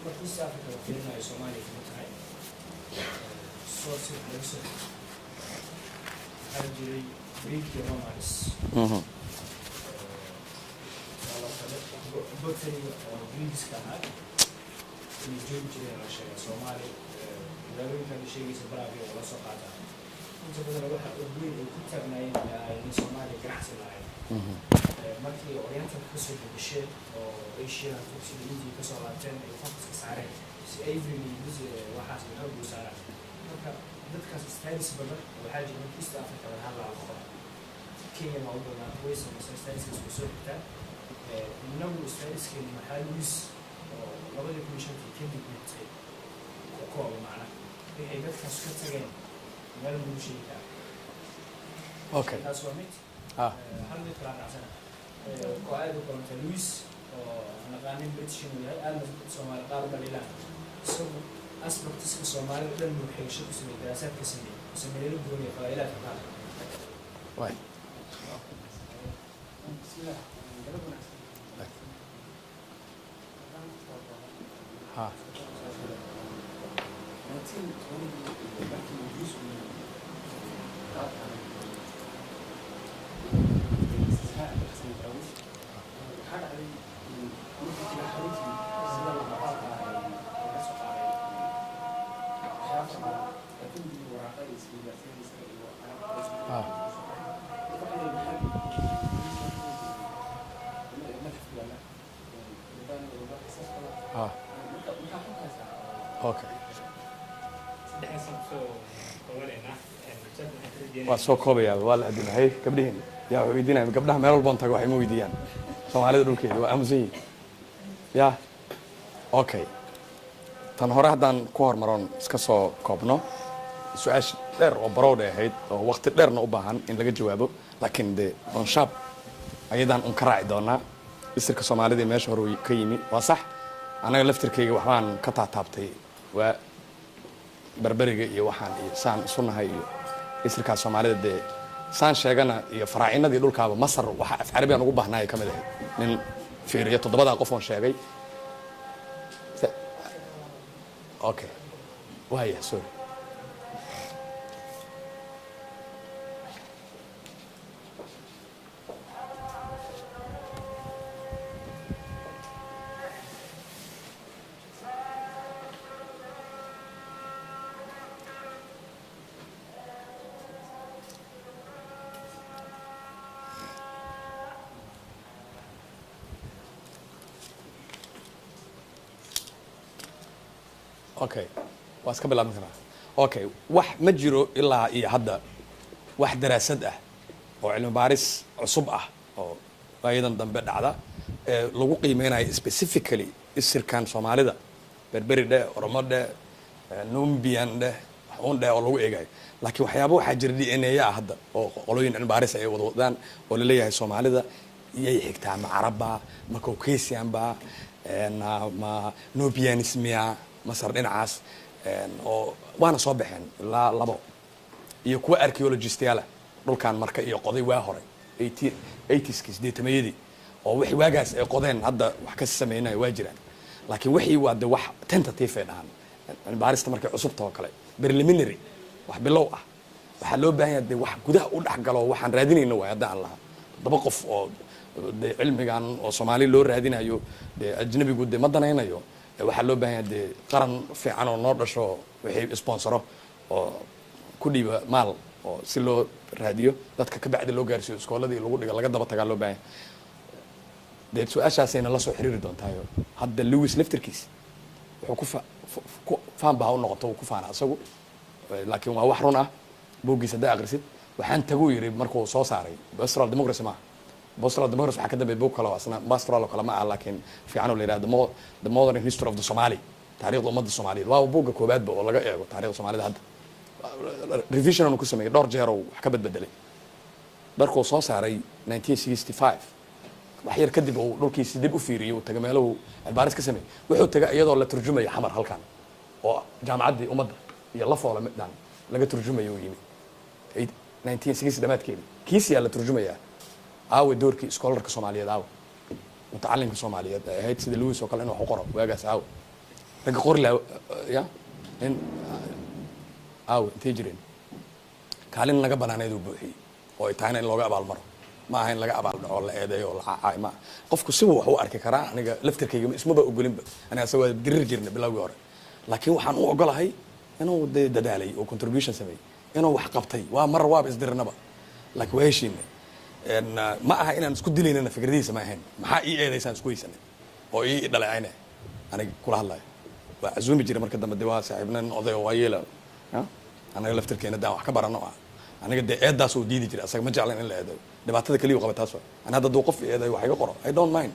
marka East Africa la fiirinayo Soomaaliya kama tahay source wax laga soo xigto. Waxaa jiray Greek iyo Romans, sidoo kale botany oo Greekska ahaa inay joogi jireen la sheegay Soomaali. Magaalooyinkan la sheegaysa Baraabia oo la soo qaataa inta badan waxa ugu weyn ay ku taagnaayeen ay ahayd in Soomaaliya ganacsi lahayd. Markii Orientalka kasoo bedesheen oo Asia sida India kasoo laabteen ay focuska saareen si ivory iyo waxaas ay xoog u saaraan. Marka dadkaas studies badan oo waxaa jira marka East Africa laga hadlaa la qora, Kenya waa u badnaa, way samaysaa studieskaas, way soo xigtaa. Innagu studieskeeni waxaa Louis oo 2005-tii kadib dhintay ku kooba macna waxay dadkaas ka tageen meel lagu sheegi karaa. Taas waa mid. Hal mid kala racsana oo aad u kulantay Louis oo naqaanin British inuu yahay, aadna dadka Soomaali qaar u dhaliilaan, isagu aspectiska Soomaalida dhan buu xigasho ku sameeyey, daraasaad ka sameeyey, sameeyey la gooniya qabaa'ilaadka qaar. Waaya. Bismillah, galab wanaagsan. 1920 markii Ingiriisku dalkan waxaa dhacday markii jira xaruntii sida maqaalka laga soo qaaday waxyaaba fara badan, laakiin waraaqa iyo isweydaarsanaysa iyo marka waxay maxaa madxaf yaalla marka maxaa ku haysaa? Saddexdaasaan kusoo koobaneynaa. Ustaad, waxaan ka rajeynayaa Waa soo koobayaa, waa la adimay. Gabdhihiin yaa wax weydiinaya? Gabdhaha meel walboon tago waxay ma weydiiyaan Soomaalida dhulkeeda, waa aamusan yihiin ya. Okay, tan hore haddaan ku hormaroon iska soo koobno su-aasha dheer oo barowdhay ahayd oo waqti dheerna u baahan in laga jawaabo, laakiin dee donshaab ayadaan un ka raaci doonaa. Isirka Soomaalida meesha hore ka yimi waa sax. Annaga laftirkayga waxbaan ka taataabtay, waa Barberiga iyo waxaan iyo saan isu nahay iyo isirkaa Soomaalida dee saan sheegana iyo faraacinadii dhulkaaba Masar waxa af Carabiyan ugu baahnaay ka mid ahayd nin fiiriyo toddobadaa qof oon sheegay. Okay, waaya, sorry. Okay, waa iska bilaaban karaa. Okay, wax ma jiro ilaa iyo hadda wax daraasad ah Oo cilmi baaris cusub ah oo waayadan dambe dhacda ee lagu qiimeynayo specifically isirkan Soomaalida, Berberi dheh, Oromo dheh, Nubian dheh, un dheh, oo lagu eegayo. Laakiin waxyaaba waxaa jira DNA ah hadda oo qolooyin cilmi baaris ay wada wadaan oo laleeyahay Soomaalida iyay xigtaa, ma Carabba, ma Caucasian ba, ma Nubianismia, Masar dhinacaas, oo waana soo baxeen ilaa labo iyo kuwa archaeologistyaal ah dhulkan marka iyo qoday waa horay 80-ski, 80-mayadii, oo wixii waagaas ay qodeen hadda wax ka sameynayo waa jiraan. Laakiin wixii waa de wax tentative ay dhahaan cilmi baarista markay cusubta oo kale, preliminary, wax bilow ah. Waxaa loo baahan yahay de wax gudaha u dhex galo. Waxaan raadinayno waay hadda aan lahaa 7 qof oo de cilmigan oo Soomaali loo raadinayo. Dee ajnabigu de ma danaynayo. Waxaa loo baahan yahay dee qaran fiican oo noo dhasho wixii sponsoro oo ku dhiiba maal oo si loo raadiyo dadka, ka bacdi loo gaarsiiyo iskooladii lagu dhigo, laga daba tagaa loo baahan yahay. Dee su-aashaasayna la soo xiriiri doontaayo. Hadda Lewis laftirkiis wuxuu ku fa ku faan baa u noqoto, uu ku faana asagu, laakiin waa wax run ah. Buuggiisa haddaa aqrisid, waxaan taguu yiri markuu soo saaray Pastoral Democracy, maaha Pastoral Democracy, waxaa ka dambeeya buug kale oo asna pastoral oo kale ma aha laakiin fiican, oo la yidhahdo The Modern History of the Somali, taariikhda ummadda Soomaaliyeed. Waa buugga koowaadba oo laga eego taariikhda Soomaalida. Hadda revision uu ku sameeyey dhowr jeer oo wax ka badbedelay. Markuu soo saaray 1965, wax yar kadib uu dhulkiisi dib u fiiriyey, uu tagay meelahu cilmibaaris ka sameeyey. Wuxuu tagay iyadoo la turjumayo Xamar halkan oo Jaamacaddii Ummadda iyo Lafoola midaan laga turjumayo uu yimi 1960 dhamaadkeedii. Kiisiyaa la turjumayaa. Aawe doorkii scholarka Soomaaliyeed? Aawe mutacalimka Soomaaliyeed ay ahayd sida Lewis oo kale inuu wax u qoro waagaas? Aawe ragga qori laha ya in aawe intay jireen? Kaalin naga banaaneed uu buuxiyey oo ay tahayna in looga abaalmaro. Ma aha in laga abaal dhaco, la eedeeyo oo la caacaay. Ma aha. Qofku sibu wax u arki karaa. Aniga laftirkayga ismaba ogolinba, aniga asaga waa dirir jirnay bilowgii hore, laakiin waxaan u ogolahay inuu dee dadaalay oo contribution sameeyey, inuu wax qabtay. Waa mar waaba isdirinaba, laakiin waa heshiinay. Ma aha inaan isku dilaynana fikradihiisa, ma ahayn maxaa ii eedaysaan isku haysanay oo ii dhaleecayna. Aniga kula hadlayo waa casuumi jiray. Marka dambe de waa saaxiibna, nin oday oo waa yeela anaga laftirkeena daan wax ka barano ah. Aniga dee eedaas uu diidi jiray, asaga ma jeclan in la eedayo. Dhibaatada kaliya u qaba taas waay. Ani hadda hadduu qof i eedayo, wax iga qoro, I don't mind.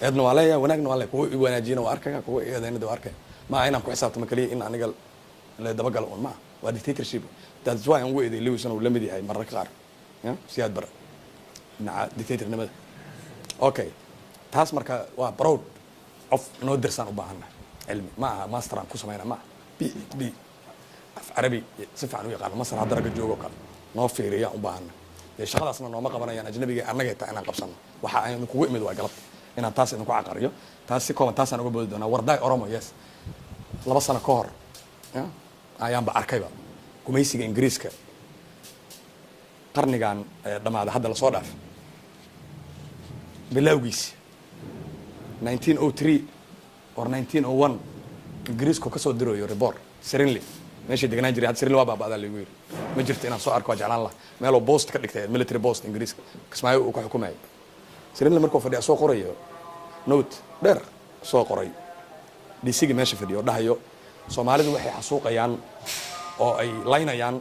Eedna waa leeyahay, wanaagna waa leeyahay. Kuwa i wanaajiyana waa arkaya, kuwa i eedayna de waa arkaya. Ma aha inaan ku xisaabtamo kaliya in aniga la dabagalo un. Ma aha, waa dictatorship. That's why aan ugu eeday Lewisna uu la mid yahay mararka qaar ya Siyaad Bare dhinaca dictatornimada. Okay, taas marka waa broad. Qof noo dirsaan u baahanna cilmi. Ma aha master aan ku samayna, ma aha PhD, af Carabi si fiican u yaqaano, Masar hadda ragga joogo kale noo fiiriya u baahanna. Dee shaqadaasna nooma qabanayaan ajnabiga, annagay tahay inaan qabsano. Waxa aan kugu imid waa galabta inaan taas idinku caqariyo. Taas si kooban taasaan uga boodi doonaa. Wardaay Oromo, yes, 2 sano ka hor ya ayaanba arkayba gumaysiga Ingiriiska qarnigan dhammaada hadda lasoo dhaaf bilowgiisi 1903 or 1901 Ingiriisku kasoo dirayo report Serinley, meeshii degnaan jiray. Hadda Serinley waa baaba'daa lagu yiri, ma jirto. Inaan soo arko waa jeclaan laha. Meeloo post ka dhigtay, military post, Ingiriiska Kismaayo uu ka xukumayay. Serinley markuu fadhiya soo qorayo note dheer soo qoray DC-ga meesha fadhiyo oo dhahayo Soomaalidu waxay xasuuqayaan oo ay laynayaan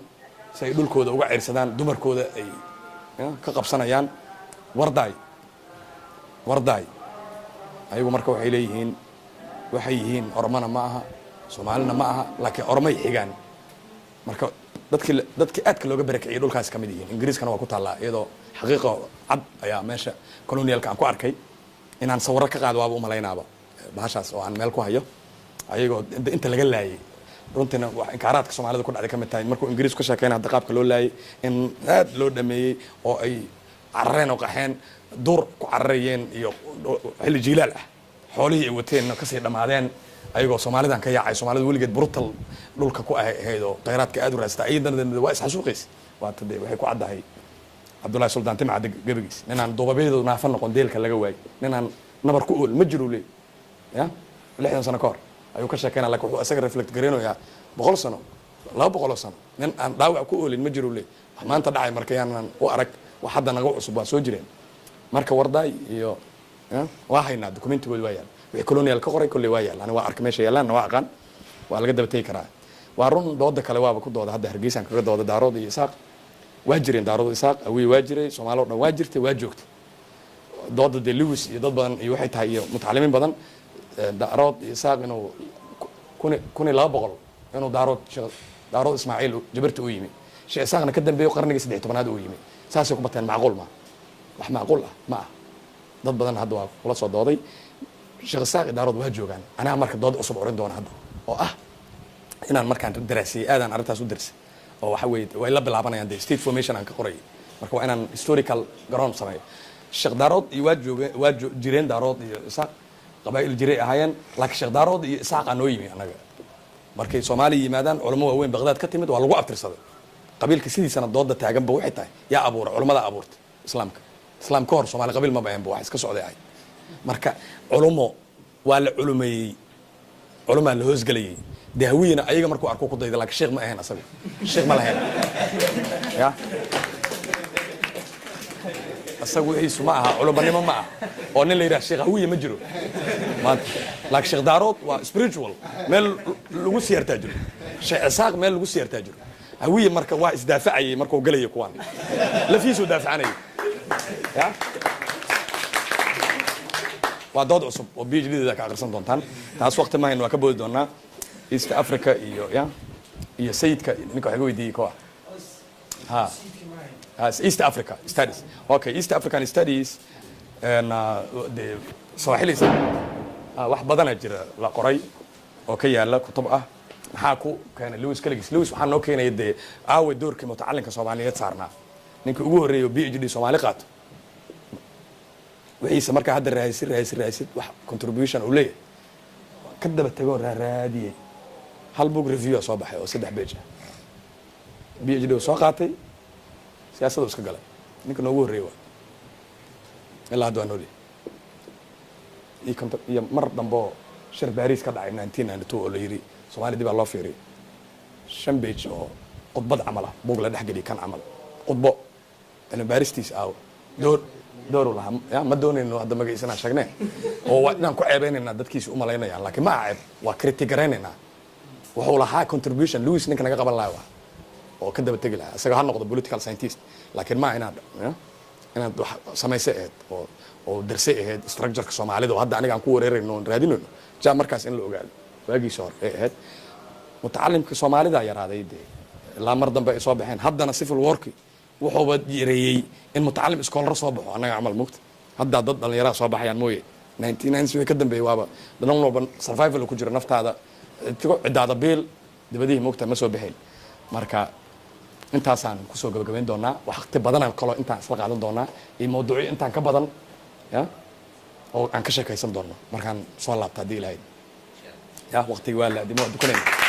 si ay dhulkooda uga ceyrsadaan, dumarkooda ay ka qabsanayaan Wardaay. Wardaay ayagu marka waxay leeyihiin, waxay yihiin Oromana ma aha, Soomaalina ma aha, laakiin Oromay xigaan. Marka dadkii aadka looga barakiciyay dhulkaas ka mid yihiin. Ingiriiskana waa ku taallaa iyadoo xaqiiqa cad ayaa meesha colonialka aan ku arkay. Inaan sawirro ka qaado waaba umalaynaaba bahashaas oo aan meel ku hayo, ayagoo inta laga laayay. Runtiina wax inkaaraadka Soomaalida ku dhacday ka mid tahay. Markuu Ingiriisku ka sheekeyna hadda qaabka loo laayay, in aad loo dhameeyey oo ay carareen oo qaxeen, duur ku cararayeen iyo xilli jiilaal ah, xoolihii ay wateenna kasii dhammaadeen, ayagoo Soomaalidan ka yaacay. Soomaalida weligeed brutal dhulka ku ahayd oo khayraadka aad u raasata, ayadana waa isxasuuqaysa. Waata dee waxay ku caddahay Cabdullahi Suldaan Timcadde gabagiis: ninaan duubabyadu naafa noqon, deelka laga waayey, ninaan nabar ku ool ma jiro leey. Ya 60 sano ka hor ayuu ka sheekeynaya, lakin wuxuu isaga reflect gareynayaa 100 sano, 200 sano. Nin aan dhaawac ku oolin ma jiro leey. Wax maanta dhacay marka yaanan u arag wax hadda naga cusub, waa soo jireen. Marka Wardaay iyo waa haynaa, documentigoodi waa yaal, wixii colonial ka qoray kolley waa yaal. Ani waa arkay meesha yaalaan, waa aqaan, waa laga daba tegi karaa. Waa run. Dooda kale waaba ku dooda hadda Hargeysaan kaga dooda Daarood iyo Isaaq. Waa jireen Daarood, Isaaq, Hawiye waa jiray, Soomaali o dhan waa jirtay, waa joogtay. Dooda dee Lewis iyo dad badan iyo waxay tahay iyo mutacalimiin badan, Daarood iyo Isaaq inuu 1200 inuu Daarood, Sheekh Daarood Ismaaciil Jabarta u yimi, Sheekh Isaaqna ka dambeeyo qarnigii 13aad uu yimi, saasay ku bateen. Macquul ma wax macquul ah ma ah. Dad badan hadda waa kula soo dooday, Sheekh Isaaq iyo Daarood waa joogaan. Anaa marka dood cusub oran doona hadda oo ah inaan markaan daraasiyey, aadaan arrintaas u darsay, oo waxa weeye way la bilaabanayaan dee state formation aan ka qorayay. Marka waa inaan historical ground sameeyo. Sheekh Daarood iyo waa jooge, waa jireen Daarood iyo Isaaq, qabaa'il jiray ahaayeen, laakiin Sheekh Daarood iyo Isaaqaa noo yimi annaga. Markay Soomaaliya yimaadaan culamo waaweyn Baqdaad ka timid, waa lagu abtirsaday qabiilka sidiisana. Dooda taaganba waxay tahay yaa abuura? Culamada abuurtay islaamka. Islaam ka hor Soomaali qabiil maba ahaynba, wax iska socday ahayd. Marka culumo waa la culumeeyey, culumaa la hoosgelayay. Dee Hawiyena ayaga markuu arko ku dayda, laakiin sheekh ma ahayn asaga, sheekh ma lahayn. Ya asaga wixiisu ma aha culumanimo, ma aha oo nin la yidhaha Sheekh Hawiye ma jiro maanta. Laakiin Sheekh Daarood waa spiritual, meel lagu siyaartaa jiro. Sheekh Isaaq meel lagu siyaartaa jiro. Hawiye marka waa isdaafacayay markuu galayay, kuwaan lafiisuu daafacanayay. Ya waa dood cusub oo PhD da ka akhrisan doontaan taas. Waqti mahayn, waa ka boodi doonaa. East Africa iyo ya iyo sayidka ninka wax iga weydiiyey ko ha. East Africa Studies, okay, East African Studies and the Swahili, wax badana jira la qoray oo ka yaala kutub ah. Maxaa ku keenay Lewis kaligiis? Lewis waxaa noo keenaya dee aawe doorkii mutacalinka Soomaaliyeed saarnaa? Ninka ugu horreeya oo PhD Soomaali qaato, wixiisa markaa hadda raadisid, raadisid, raadisid, wax contribution uu leeyahay ka daba tegoo raaraadiyey, hal book review a soo baxay oo 3 page ah. PhD uu soo qaatay, siyaasaddu iska galay. Ninka noogu horreeyey waa ilaa hadda waa noolyahay. Iyo iyo mar dambe oo shir Paris ka dhacay 1992 oo la yidhi Soomaaliya dib aa loo fiiriyay, 5 page oo khudbad camal ah, buug la dhex geliyay kan camal, khudbo cilmi baaristiis aawo door dooru lahaa. Ya ma doonayno hadda magaciisa inaan sheegne oo waa inaan ku ceebeynaynaa dadkiisa u malaynayaan, laakiin ma aha ceeb, waa critic garaynaynaa. Wuxuu lahaa contribution Lewis, ninka naga qaban lahaa waa oo ka daba tegi lahaa isaga ha noqdo political scientist, laakiin ma inaad ya, inaad wax samaysay ahayd oo darsay ahayd structureka Soomaalida oo hadda aniga aan ku wareerayno oon raadinayno ja markaas in la ogaado waagiisa hore ay ahayd. Mutacalimka Soomaalida yaraaday dee ilaa mar dambe ay soo baxeen. Haddana civil warki wuxuuba yareeyey in mutacalim scholar soo baxo annaga camal mugta. Haddaa dad dhallinyaraha soo baxayaan mooye, 1990 wixii ka dambeeyey waaba dhan walba survival ku jiro, naftaada tigo, ciddaada biil, dibadihii mugta ma soo baxayn. Marka intaasaan kusoo gabagabayn doonaa. Waqti badanaan kaloo intaan isla qaadan doonaa iyo mawduucyo intaan ka badan ya oo aan ka sheekaysan doono markaan soo laabta haddii Ilahay ya waqtigi waa la adimo, waa dukanayna.